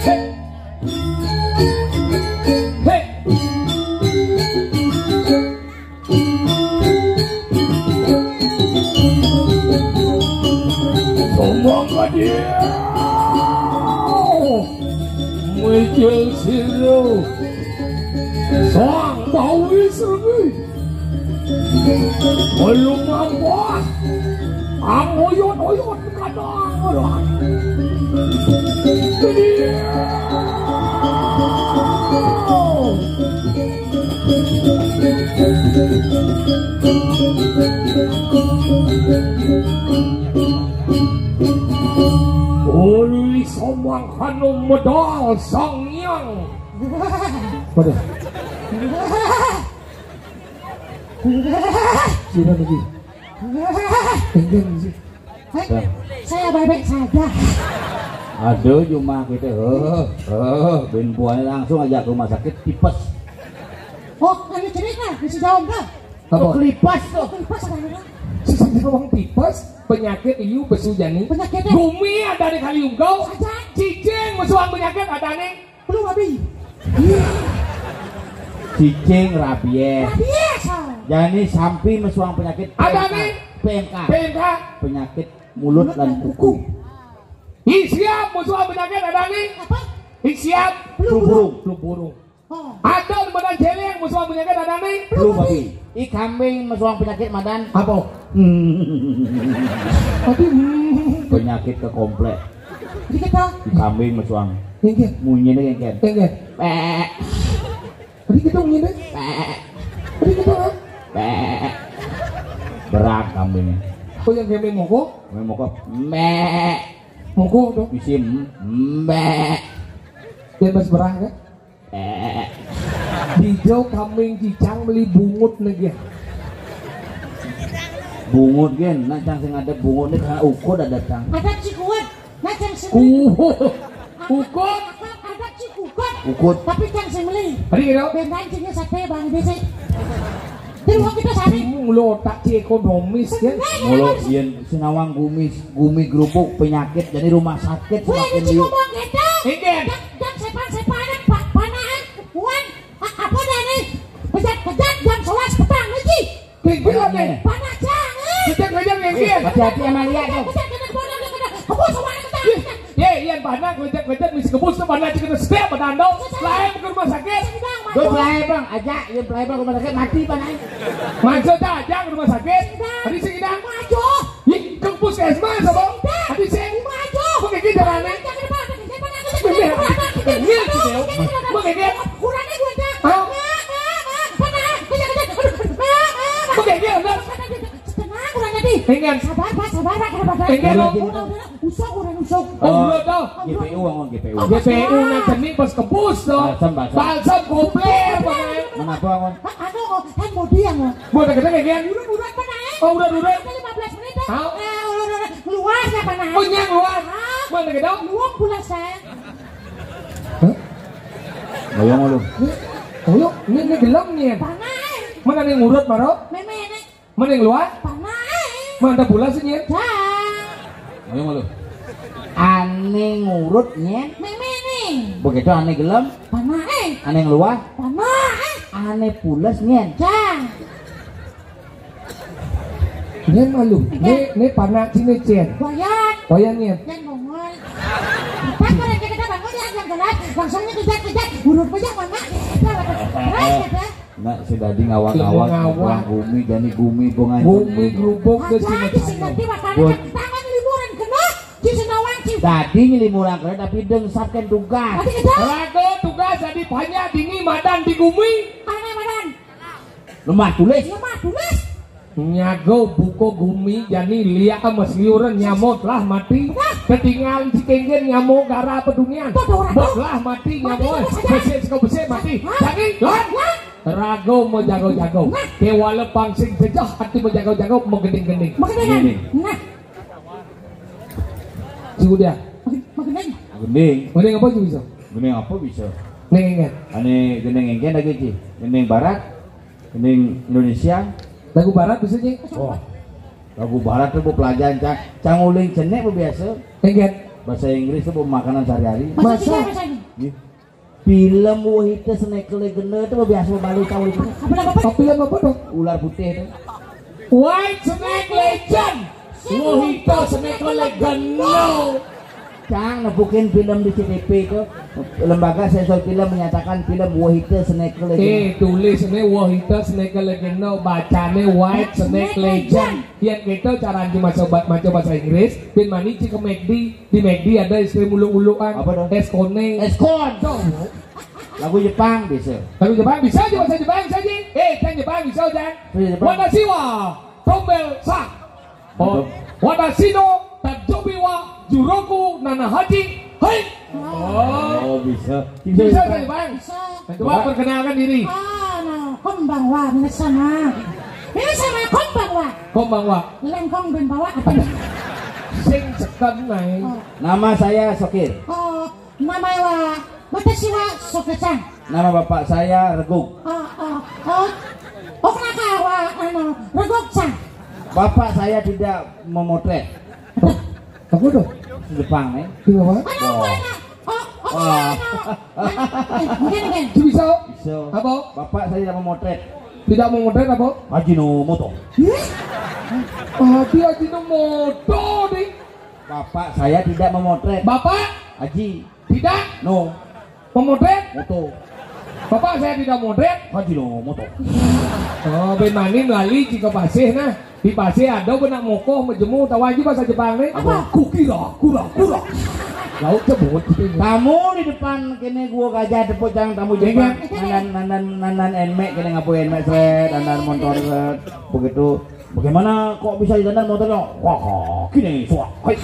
Hei! Hei! Sombong ka dia. Micil siru. Sang bawi serbi. Belum mampuan. Ang oyot-oyot kadang orang. Jadi. Uli somang kanu medal Sang Hyang. Waduh. Sira niki. Enggak sih. Hei, saya baik-baik saja. Aduh, cuma gitu. Heh, heh, ben buahnya langsung aja ke rumah sakit tipes. Oh, ada cerita di Sidaung, Bang. Apa? Kelipes tuh. Kelipes apa, Bang? Sesama orang tipes, penyakit iu besu jani. Penyakitnya? Gumi ada di kali unggau. Saja. Cicing, mesuang penyakit ada nih. Belum, Abi. Cicing rabies. Rabies, oh. Jani sampi mesuang penyakit Ada P M K. Nih. P M K. P M K. Penyakit mulut Mulut dan dan kuku. Kuku. Ih, siap, mesuang penyakit ada nih. Apa? Ih, siap. Flu burung. Flu burung. Oh. Ada badan celeng, mesuang penyakit ada nih. Flu babi. Ih, kambing mesuang penyakit madan. Apa? Hmm. Tapi, hmm. Penyakit ke komplek. Jadi kita. Ih, kambing mesuang. Inggih. Munyinya kayak. Inggih. Pek. Tadi kita ngene. Tadi kita, ha? Berat kambingnya. Oh, yang kami moko? Kami moko. Mek. Moko tuh. Isi mek. Bebas berah, kan? Mek. Dijau kambing cicang beli bungut lagi. Bungut gen, nah cang sing ada bungut nih karena ukur ada cang. Ada cikuat. Nah, cang sing beli. Uhuh. Ukut. Ada cikuat. Ukut. Tapi cang sing beli. Tadi gitu. Bentan cingnya sate bang desi. Di rumah kita sari. Mulo tak ci ekonomis ya. Mulo yen sinawang gumi gumi gerupuk penyakit jadi rumah sakit. Gue semakin ini liu. Cuma gitu. Inggih. Jam jam sepan sepanan pak panaan. Wan apa dah nih? Kejat kejat jam sebelas petang lagi. Kejat nih. Panas banget. Kejat kejat nih. Hati-hati sama lihat tuh. Kebus sama kita. Ye, ye, yang panas kejat kejat misi kebus tuh panas kita setiap petando. Lain ke rumah sakit. Terus lain bang, aja yang lain bang rumah sakit mati panas. Maksudnya aja ke rumah sakit. Tadi sih kita. Maju. Ye, ke puskesmas apa? Tadi sih. Maju. Kok kayak gitu caranya? Iya, gitu. Mau kayak dia? Hah? Mau kayak dia, bener? Ringan. Sabar, Pak, sabar, Pak, sabar. Ringan, Pak. Udah, udah, udah. Usok, udah, usok. Oh, udah, tau. G P U, ngomong G P U. G P U nang seni pas kebus, tau. Balsam, balsam. Balsam, goblok, Pak. Kenapa, ngomong? Anu, hand body yang, ngomong. Mau tak kena, ringan? Udah, udah, Pak, naik. Oh, udah, udah. Ada lima belas menit, dah. Hah? Eh, udah, udah, udah. Luas, ya, Pak, naik. Oh, nyang luas. Hah? Mana kita? Luang pula, saya. Hah? Ayo, ngomong. Ayo, ini, ini gelem nih. Panas. Mana nih ngurut, Maro? Meme, nek. Mending luar. Panas. Mantap pula sih, Nyen. Dah. Ayo malu. Ane ngurut, Nyen. Meme nih. Begitu ane gelem. Panas. Ane ngeluar. Panas. Ane pules, Nyen. Dah. Nyen malu. Nih, nih panas sini, Cen. Wayan. Wayan, Nyen. Nyen ngomong. Pas mereka kita bangun ya, yang jelas. Langsungnya kejar-kejar. Urut aja, mana? Terus, kata. Nak si dadi ngawak-ngawak, ngawak. Ngawak gumi, jani gumi, bunga gumi, grubuk, nah, dadi si dadi makanan tangan liburan kena, si senawang si. Dadi nyelimuran kena, tapi deng sabken tugas. Tadi kita. Raga tugas dadi banyak dini madan di gumi. Lemah tulis. Lemah tulis. Nyago buko gumi jani liak mesliuran nyamo telah mati. Ketinggalan cikenggen nyamo gara pedunian. Telah mati nyamo. Besik seko besik mati. Jani lan. Rago mejago-jago. Kewala pangsing jejah ati mejago-jago megending-gending. Megending. Nah. Sudah. Megending. Gending. Gending apa sih bisa? Gending apa bisa? Gending engken. Ane gending engken lagi, Ci. Gending barat, gending Indonesia. Lagu barat bisa, Ci? Oh. Lagu barat tuh pelajaran cang, cang uling cenek biasa. Engken. Bahasa Inggris tuh makanan sehari-hari. Masa? Film Wahita Snake Legend itu biasa balik tahu itu. Apa nama apa? Film apa tuh? Ular putih itu. White Snake Legend. Wahita Snake Legend. No. Cang nepukin film di C T P itu. Lembaga sensor film menyatakan film Wahita Snake Legend. Eh, tulis ini Wahita Snake Legend, no, bacane White Snake Legend. Yang gitu cara anjing maca, maca bahasa Inggris, bin mani cik ke McD. Di McD ada es krim uluk-ulukan. Apa dong? Es kone. Es kon. Dong. Lagu Jepang bisa. Lagu Jepang bisa aja bahasa Jepang saja. Eh, kan Jepang bisa, Jan. Bisa Jepang. Watashi wa tombel sa. Oh. Betul. Watashi no tanjobi wa juroku nana haji. Hai. Oh, bisa. Bisa, bisa, Jepang. Bisa. Coba perkenalkan diri. Ah, nah, konbanwa, minasama. Minasama, konbanwa. Konbanwa. Lengkong dan bawa apa? Sing seken nae. Oh. Nama saya Sokir. Oh, nama wa, watashi wa Sokir-san. Nama bapak saya Reguk. Oh, oh, oh. Oh, kenapa wa, anu, Reguk-san? Bapak saya tidak memotret. Apa tuh? Jepang, eh. Kenapa? Anu, wa, anu. Oh, oh, wa, anu. Eh, mungkin, mungkin. Bisa. Bisa. Apa? Bapak saya tidak memotret. Tidak memotret apa? Ajinomoto. Hah? Adi Ajinomoto nih. Bapak saya tidak memotret. Bapak? Aji. Tidak? No. Memotret? Moto. Bapak saya tidak motret. Ajinomoto. Oh, bin mani lali jika pasih nah. Di pasih ada benak mokoh, majemu, tahu aja bahasa Jepang nih. Apa? Kukira, kura, kura. Laut cebut gitu. Tamu di depan kene gua gajah tepuk tangan tamu Jepang. Iya. Nandan, nandan, nandan enmek kene ngapain enmek seret, nandan motor seret. Begitu. Bagaimana kok bisa didandan motornya? Wah, gini, suak. Hai.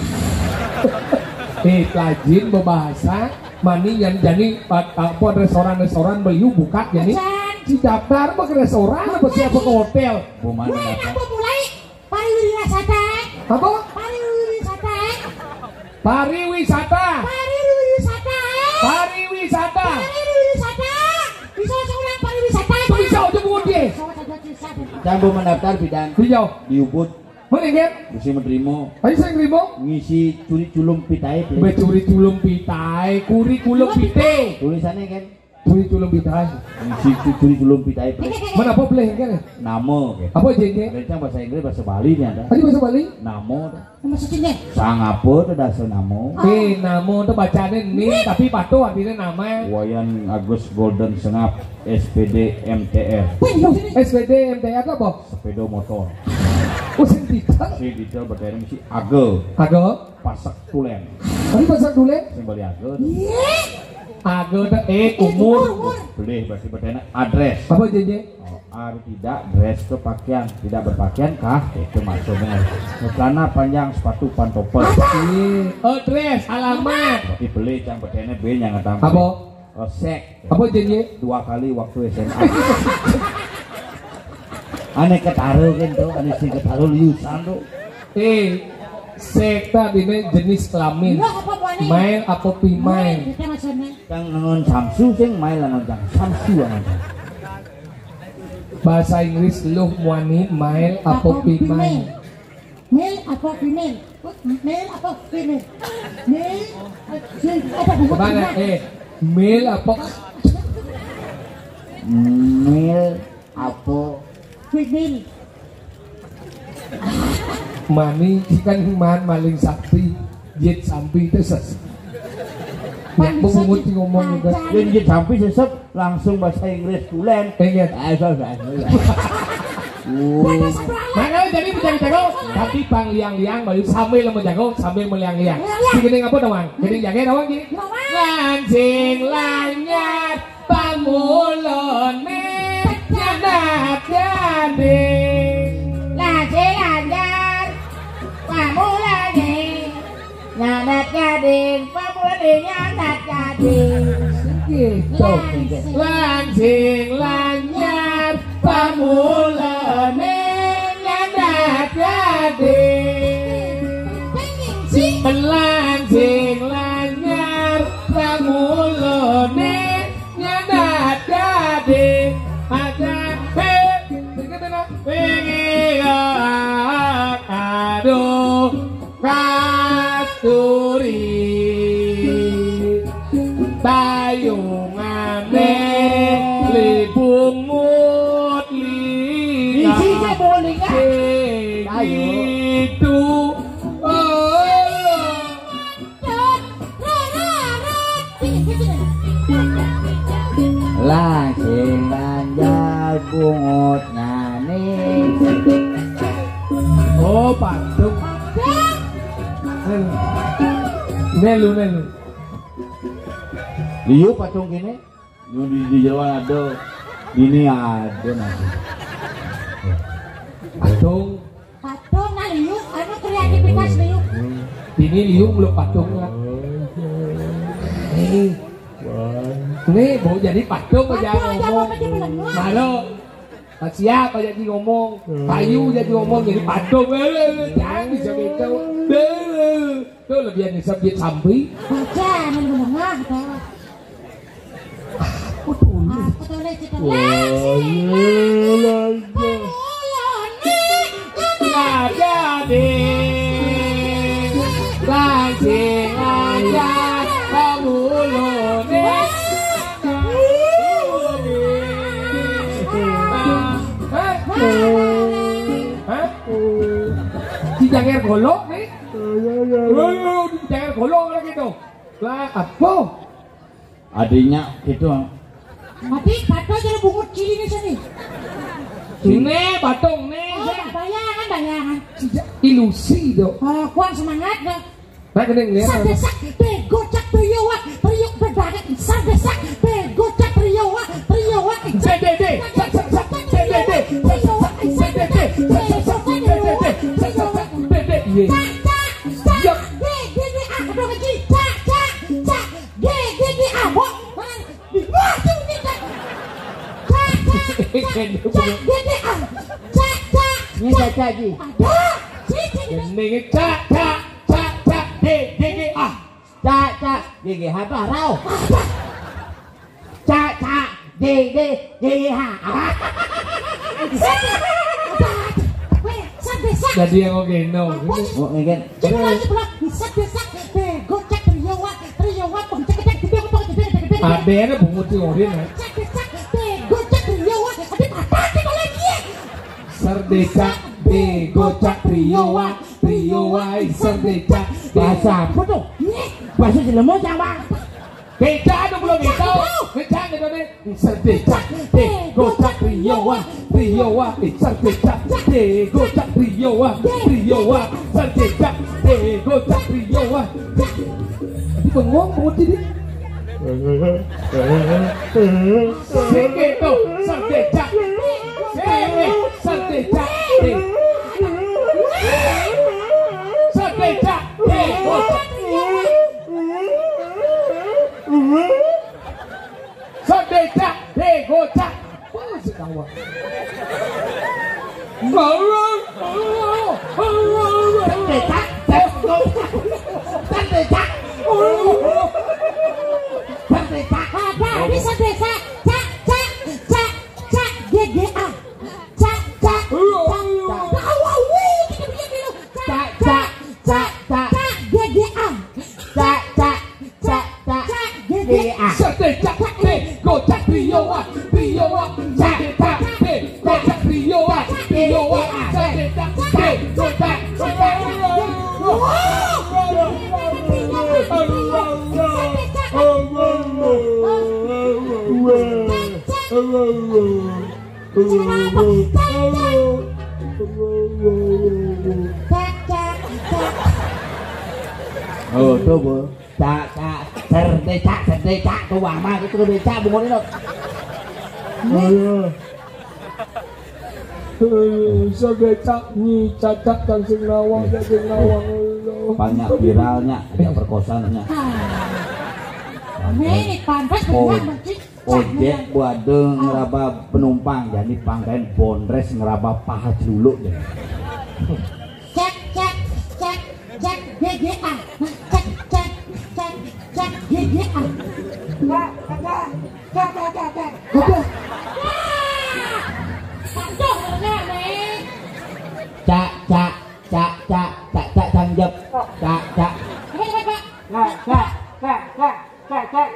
Eh, rajin berbahasa, mani yang jani, apa, restoran-restoran beliau buka jani. Acan. Si daftar apa ke restoran apa siapa ke hotel? Bu mana? Mulai daftar? Apa mulai? Pariwisata. Apa? Pariwisata. Pariwisata. Pariwisata. Pariwisata. Pariwisata. Bisa seorang pariwisata. Bisa aja buat dia. Bisa saja bisa. Jangan mendaftar bidan. Beliau. Di Ubud. Mana, Ger? Mesti menerima. Ayo, saya nerima. Ngisi curi culum pitai, Ple. Becuri culum pitai, kurikulum pite. Tulisannya, kan? Curi culum pitai. Ngisi cu-, curi culum pitai, Ple. Mana apa, Ple, kan? Nama, kan? Apa, Jen, Jen? Ada yang bahasa Inggris, bahasa Bali nih ada. Ayo, bahasa Bali? Nama, tuh. Nama sucinya? Sang apa tuh dasar nama? Eh, nama tuh bacanya nih, tapi patuh artinya nama. Wayan Agus Golden Sengap, S P D M T R. Wih, maksudnya? S P D M T R itu apa? Sepeda motor. Oh, sing detail. Sing detail bertanya mesti aga. Aga? Pasak tulen. Tadi pasak tulen? Sing beli aga. Iya. Aga tuh, eh, eh, umur. Umur, umur. Beli berarti bertanya address. Apa, J J? Oh, ari tidak dress ke pakaian, tidak berpakaian kah? Itu maksudnya. Celana panjang, sepatu pantopel. Iya. Oh, dress, alamat. Berarti beli yang bertanya B yang ngetang. Apa? Resek. Apa janji? Dua kali waktu S M A. Ane ketara kan tuh, ane sing ketara liusan tuh. Eh, sekta ini jenis kelamin. Iya, apa, Bu Ani? Male apa female? Male, kita maksudnya. Yang ngon samsu sing male ngon jang samsu ngon jang. Bahasa Inggris lu muani male apa female? Male apa female? Male apa female? Male, eh, apa hubungannya? Mana? Eh, male apa? Male apa? Female. Mani ikan man maling sakti, jet sampi itu ses. Pak, yang bisa pengungut di ngomong juga. Yang jet sampi sesep. Langsung bahasa Inggris tulen. Inggris. Ah, so, so, so. Makanya jadi mencari jago, tapi pangliang-liang baru sambil menjago sambil meliang-liang. Iya, iya. Si gending apa, Dawang? Gending jago, Dawang, gini. Dawang. Lancing lanyar pamulone nyandak. Gitu. Langsing lanyar pamulane nyandak gade. Langsing lanyar pamulane nyandak gade. Ada, hei, pengen, aduh, katuri payungane libungut lina. Isinya bowling, ah. Ayo. Itu. Oh. Lah sing lanjal bungut nani. Oh, patung. Nelu, nelu. Liu patung kene. Nyun di, di jero ada. Ini ada nanti. Patung. Patung nah liu, anu kreativitas liu. Ini liu meluk patung lah. Eh, ini mau jadi patung aja ngomong. Baru siapa jadi ngomong? Payu jadi ngomong, jadi patung. Eh, jangan bisa gitu. Eh, tuh lebih disebut sampai. Baca, anu menengah tuh. Aku tulis. Aku tulis itu. Wah, iya, iya. Lagi aja pamulone. Hah? Hah? Di janger golok nih. Iya, iya, iya. Waduh, di janger golok lagi tuh. Lah, apa? Adiknya gitu. Mati, patung jadi bungut cili nih sini. Ini patung nih. Oh, bayangan, bayangan. Tidak ilusi dong. Oh, kurang semangat dong. Nah, gini, gini. Sadesak, begocak, beriowak, beriuk, bedadak. Sadesak, begocak, beriowak, beriowak. De, de, de. Sak, sak, sak, de, de, de. Sak, sak, sak, de, de, de. Sak, sak, sak, de, de, de. Sak, sak, sak, de, de, de. Cak, cak, cak. Yap. De, de, de, ah, aduh, kecil. Cak, cak, cak. Gigi, gigi, ah, bo. Wah, tuh, gigi. Cak, cak, cak, cak, gigi, ah. Cak, cak, ini cak. Caca, Ji. Ada. Sini, sini. Gending, cak, cak, cak, cak, gigi, gigi, ah. Cak, cak, gigi, apa, rau? Ada. Cak, cak, gigi, gigi, ha. Apa? Weh, sampai sak. Jadi yang oke, no. Apa? Oh, oke. Coba lagi, belum. Bisa, bisa. Begocak, beriowak, beriowak, pengcek-cek, gede, pengcek-cek, gede, gede. Ada yang bungut si Orin, ya. Cek, cek, begocak, beriowak, ada patah kita lagi, ya. Serdecak, begocak, beriowak, beriowak, serdecak. Bahasa apa tuh? Iya. Bahasa Jelema, Jang, Bang. Beda dong, belum beda. Beda, beda, beda. Serdecak, begocak, beriowak, beriowak, eh, serdecak, begocak, beriowak, beriowak, serdecak, begocak, beriowak. Jadi bengong, mau jadi. Sini tuh, serdecak. Sini, serdecak. Eh. Serdecak, begocak. Serdecak, begocak. Wah, si kawan. Serdecak, serdecak. Serdecak. Ada, bisa desa. Cak, cak, cak, cak, G G A. Cak, cak, cak, cak. Wah, wah, wih, kita bikin dulu. Cak, cak, cak, cak, cak, G G A. Cak, cak, cak, cak, cak, G G A. Serdecak, begocak, beriowak, beriowak. Cak, cak, begocak, beriowak, beriowak. Serdecak, begocak, begocak. Wah. Cak, cak, cak. Oh, tuh, Bu. Cak, cak, serdecak, serdecak, tuh, Mama, itu becak, bungut itu. Ayo. Eh, serdecak, nyi, cacak, dan sing nawang, dan sing nawang, Allah. Banyak viralnya, ada perkosanya. Ah. Nih, pantes bener, Cik. Ojek badé ngeraba penumpang, jani pangkain bondres ngeraba paha celuluk deh. Cek, cek, cek, cek, G G A. Cek, cek, cek, cek, G G A. Cek, cek, cek, cek, cek, cek. Aduh. Aduh, bener nih. Cak, cak, cak, cak, cak, cak, cangjep. Cak, cak. Ini, Pak. Cek, cek,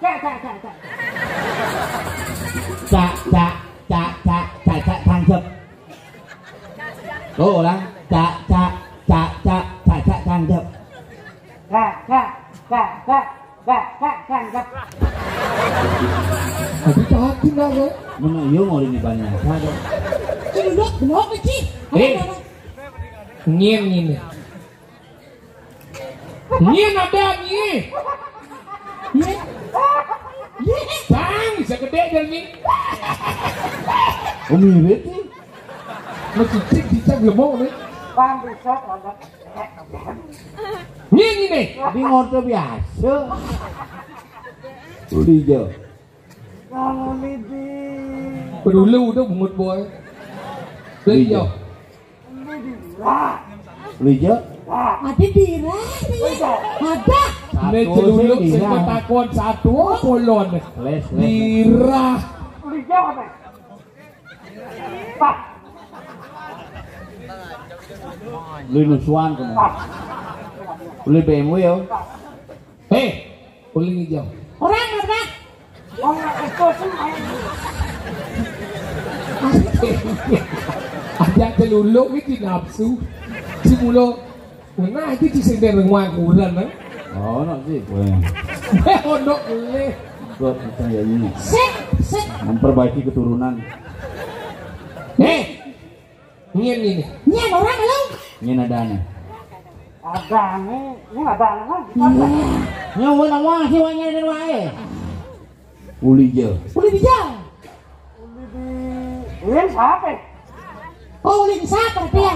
cek, cek, cek, cek. Cak, cak, cak, cak, cak, cak, cak, cangjep. Tuh, ulang. Cak, cak, cak, cak, cak, cak, cangjep. Cak, cak, cak, cak, cak, cak, cangjep. Aduh, cak, cak, cak. Mana iya mau ini banyak, ada. Ini udah belum, Ci. Eh. Nyén, nyén. Nyén ada nyén. Nyén. Nyén. Bang, bisa gedé dan nyén. Oh, mirip nih. Masih cik bisa belum nih. Bang, bisa ada. Nyén ini. Di motor biasa. Udah hijau. Kalau ini di Peduli udah bungut boy. Udah hijau. Lija. Ada dirah, iya. Ada. Né celuluk sing takon satu kolon. Les, les. Dirah. Lija apa? Pak. Lu nusuan kamu. Pak. Lu B M W ya. Eh, uling hijau. Orang apa? Wong itu sih main. Aja celuluk iki nafsu. Si mulo. Nah, iki di sing dereng wakuran, eh. Oh, ono sih. Eh, ono le. Buat percaya ini. Sik, sik. Memperbaiki keturunan. Eh, Nyén ini. Nyén orang lu. Nyén ada nih. Ada nih, ini ada nih. Iya. Nyawa nama sih wanya dan wae. Uli je. Uli dijang. Uli di ini siapa? Oh, uli siapa dia?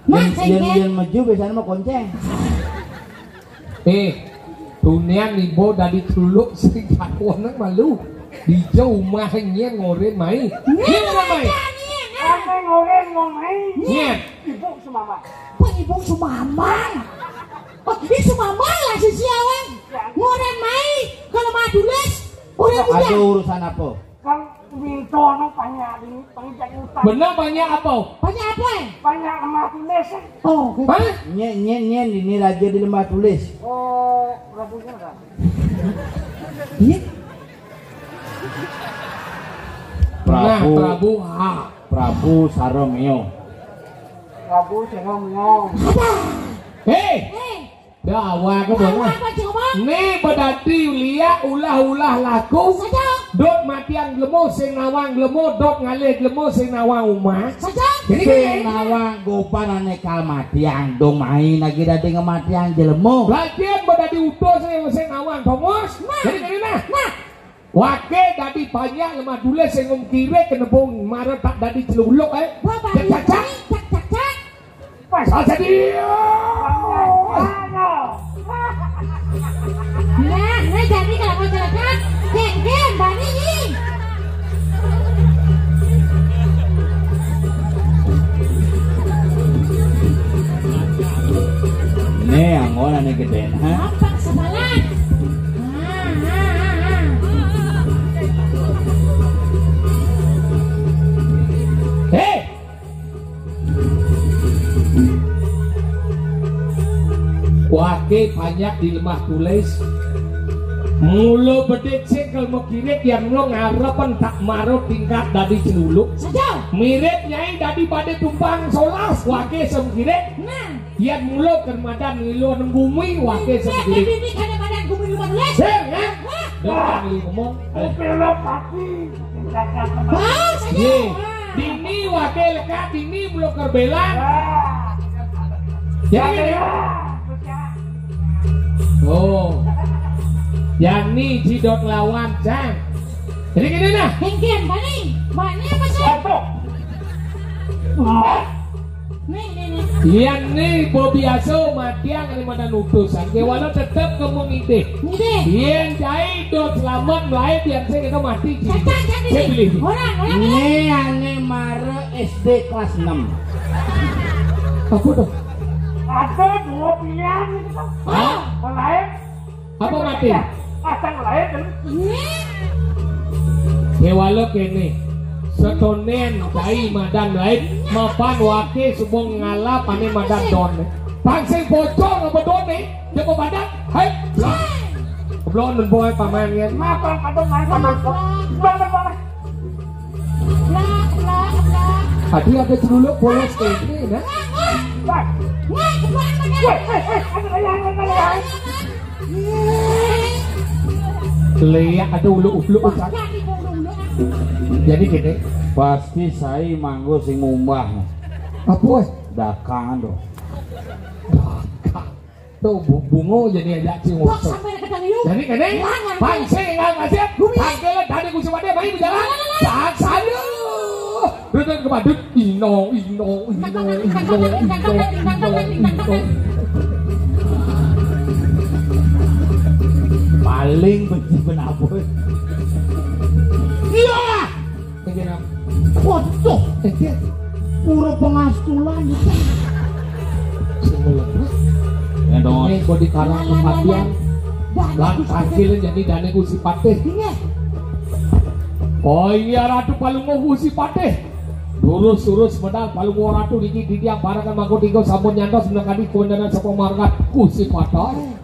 Mas, yang, yang maju biasanya mah konceng. Eh, tunian ibu dari teluk sing kakuan malu. Di jauh mah nyén ngoren mai. Nyén ngoren mai. Apa ngoren mau mai? Nyén. Ibu semama. Apa ibu semama? Oh, ini semama lah si siawan. Ngoren mai. Kalau mau tulis, orang muda. Ada urusan apa? Kan minto anu banyak ini, banyak utang. Bener banyak apa? Banyak apa, eh? Banyak lemah tulis. Oh, gitu. Hah? Nyén, nyén, nyén, ini raja di lemah tulis. Oh, Prabu kan. Iya. Nah, Prabu, Prabu, ha. Prabu Saromeo. Prabu Saromeo. Hei! Hei! Dah, awak aku. Awak apa, coba? Né bedadi liak ulah-ulah laku. Saja. Dot matian glemo sing nawang glemo, dot ngalih glemo sing nawang umah. Saja. Jadi sing nawang gopan ané kal matian dong main lagi dadi ngematian jelemo. Lagi bedadi utuh sing, sing nawang tongos. Nah. Jadi, jadi nah. Nah. Waké dadi panjak lemah tulis sing ngum kirik kenebung mara tak dadi celuluk, eh. Cak, cak, cak. Cak, cak, cak. Pas aja dia. Nah, nah, jadi kalau mau celaka, geng, geng, bani. Né anggon ané gedén, ha? Apa kesalahan? Hei! Waké panjak di lemah tulis. Mula bedik sing kelmo kirik yang mula ngarepen tak marut tingkat dadi celuluk. Saja. Mirip nyai dadi pada tumpang solas waké sem kirik. Nah. Yén mula ker madan ngilu nang bumi, waké sendiri. Ini kada madan bumi rumah tulis. Sing, ya? Wah. Datang li ngomong. Oke, lo pasti. Wah, saja. Yé. Wah. Dini waké lekat, dini mula ker belan. Wah. Ya, ini. Oh. Yani jidot lawan, Cang. Jadi gini nah. Hengkian, bani. Bani apa sih? Apa? Nih, nih, nih. Yén né bobiasa matiang kali madan utusan, kéwala tetep kemu ngidih. Ngidih. Yén cai dot selamet laé, yén sing kéto mati. Cacak, cacak, Sing pilih. Orang, orang, orang. Né ané mara S D kelas enam. Apa tuh? Ada dua pilihan itu kan. Hah? Lain apa mati? Pasang lain kan? Kéwala kéné. Setonden cai madan lain, mapan waké suba ngalap ané madan doné. Pang sing pocong apa doné? Dia apa badan? Hai, blak. Belum nembung paman yén. Mapan kadang main sama. Bang, bang, bang. Adi ada celuluk bolos kéné, nah. Léak ada uluk-uluk ucap. Jadi gini, pasti saya manggo sing ngumbah. Apa, wéh? Dakangan tuh. Tuh, bu-, bungo jadi ajak sing ngusuk. Jadi gini, pancing nggak kasih. Panggil tadi ku semua dia main berjalan. Saat saya. Duduk ke badut. Ino, ino, ino, ino, ino, ino, ino. Paling benci penabur. Iya. Waduh, pura pengastulan. Ini kok dikarang kematian. Lan tangkil jadi dane ku si patih. Oh iya, Ratu Palungguh ku si patih. Lurus-lurus medal Palungguh Ratu niki titiang parekan mangko tiga sampun nyantos menangani komandanan sapa margat ku si patih.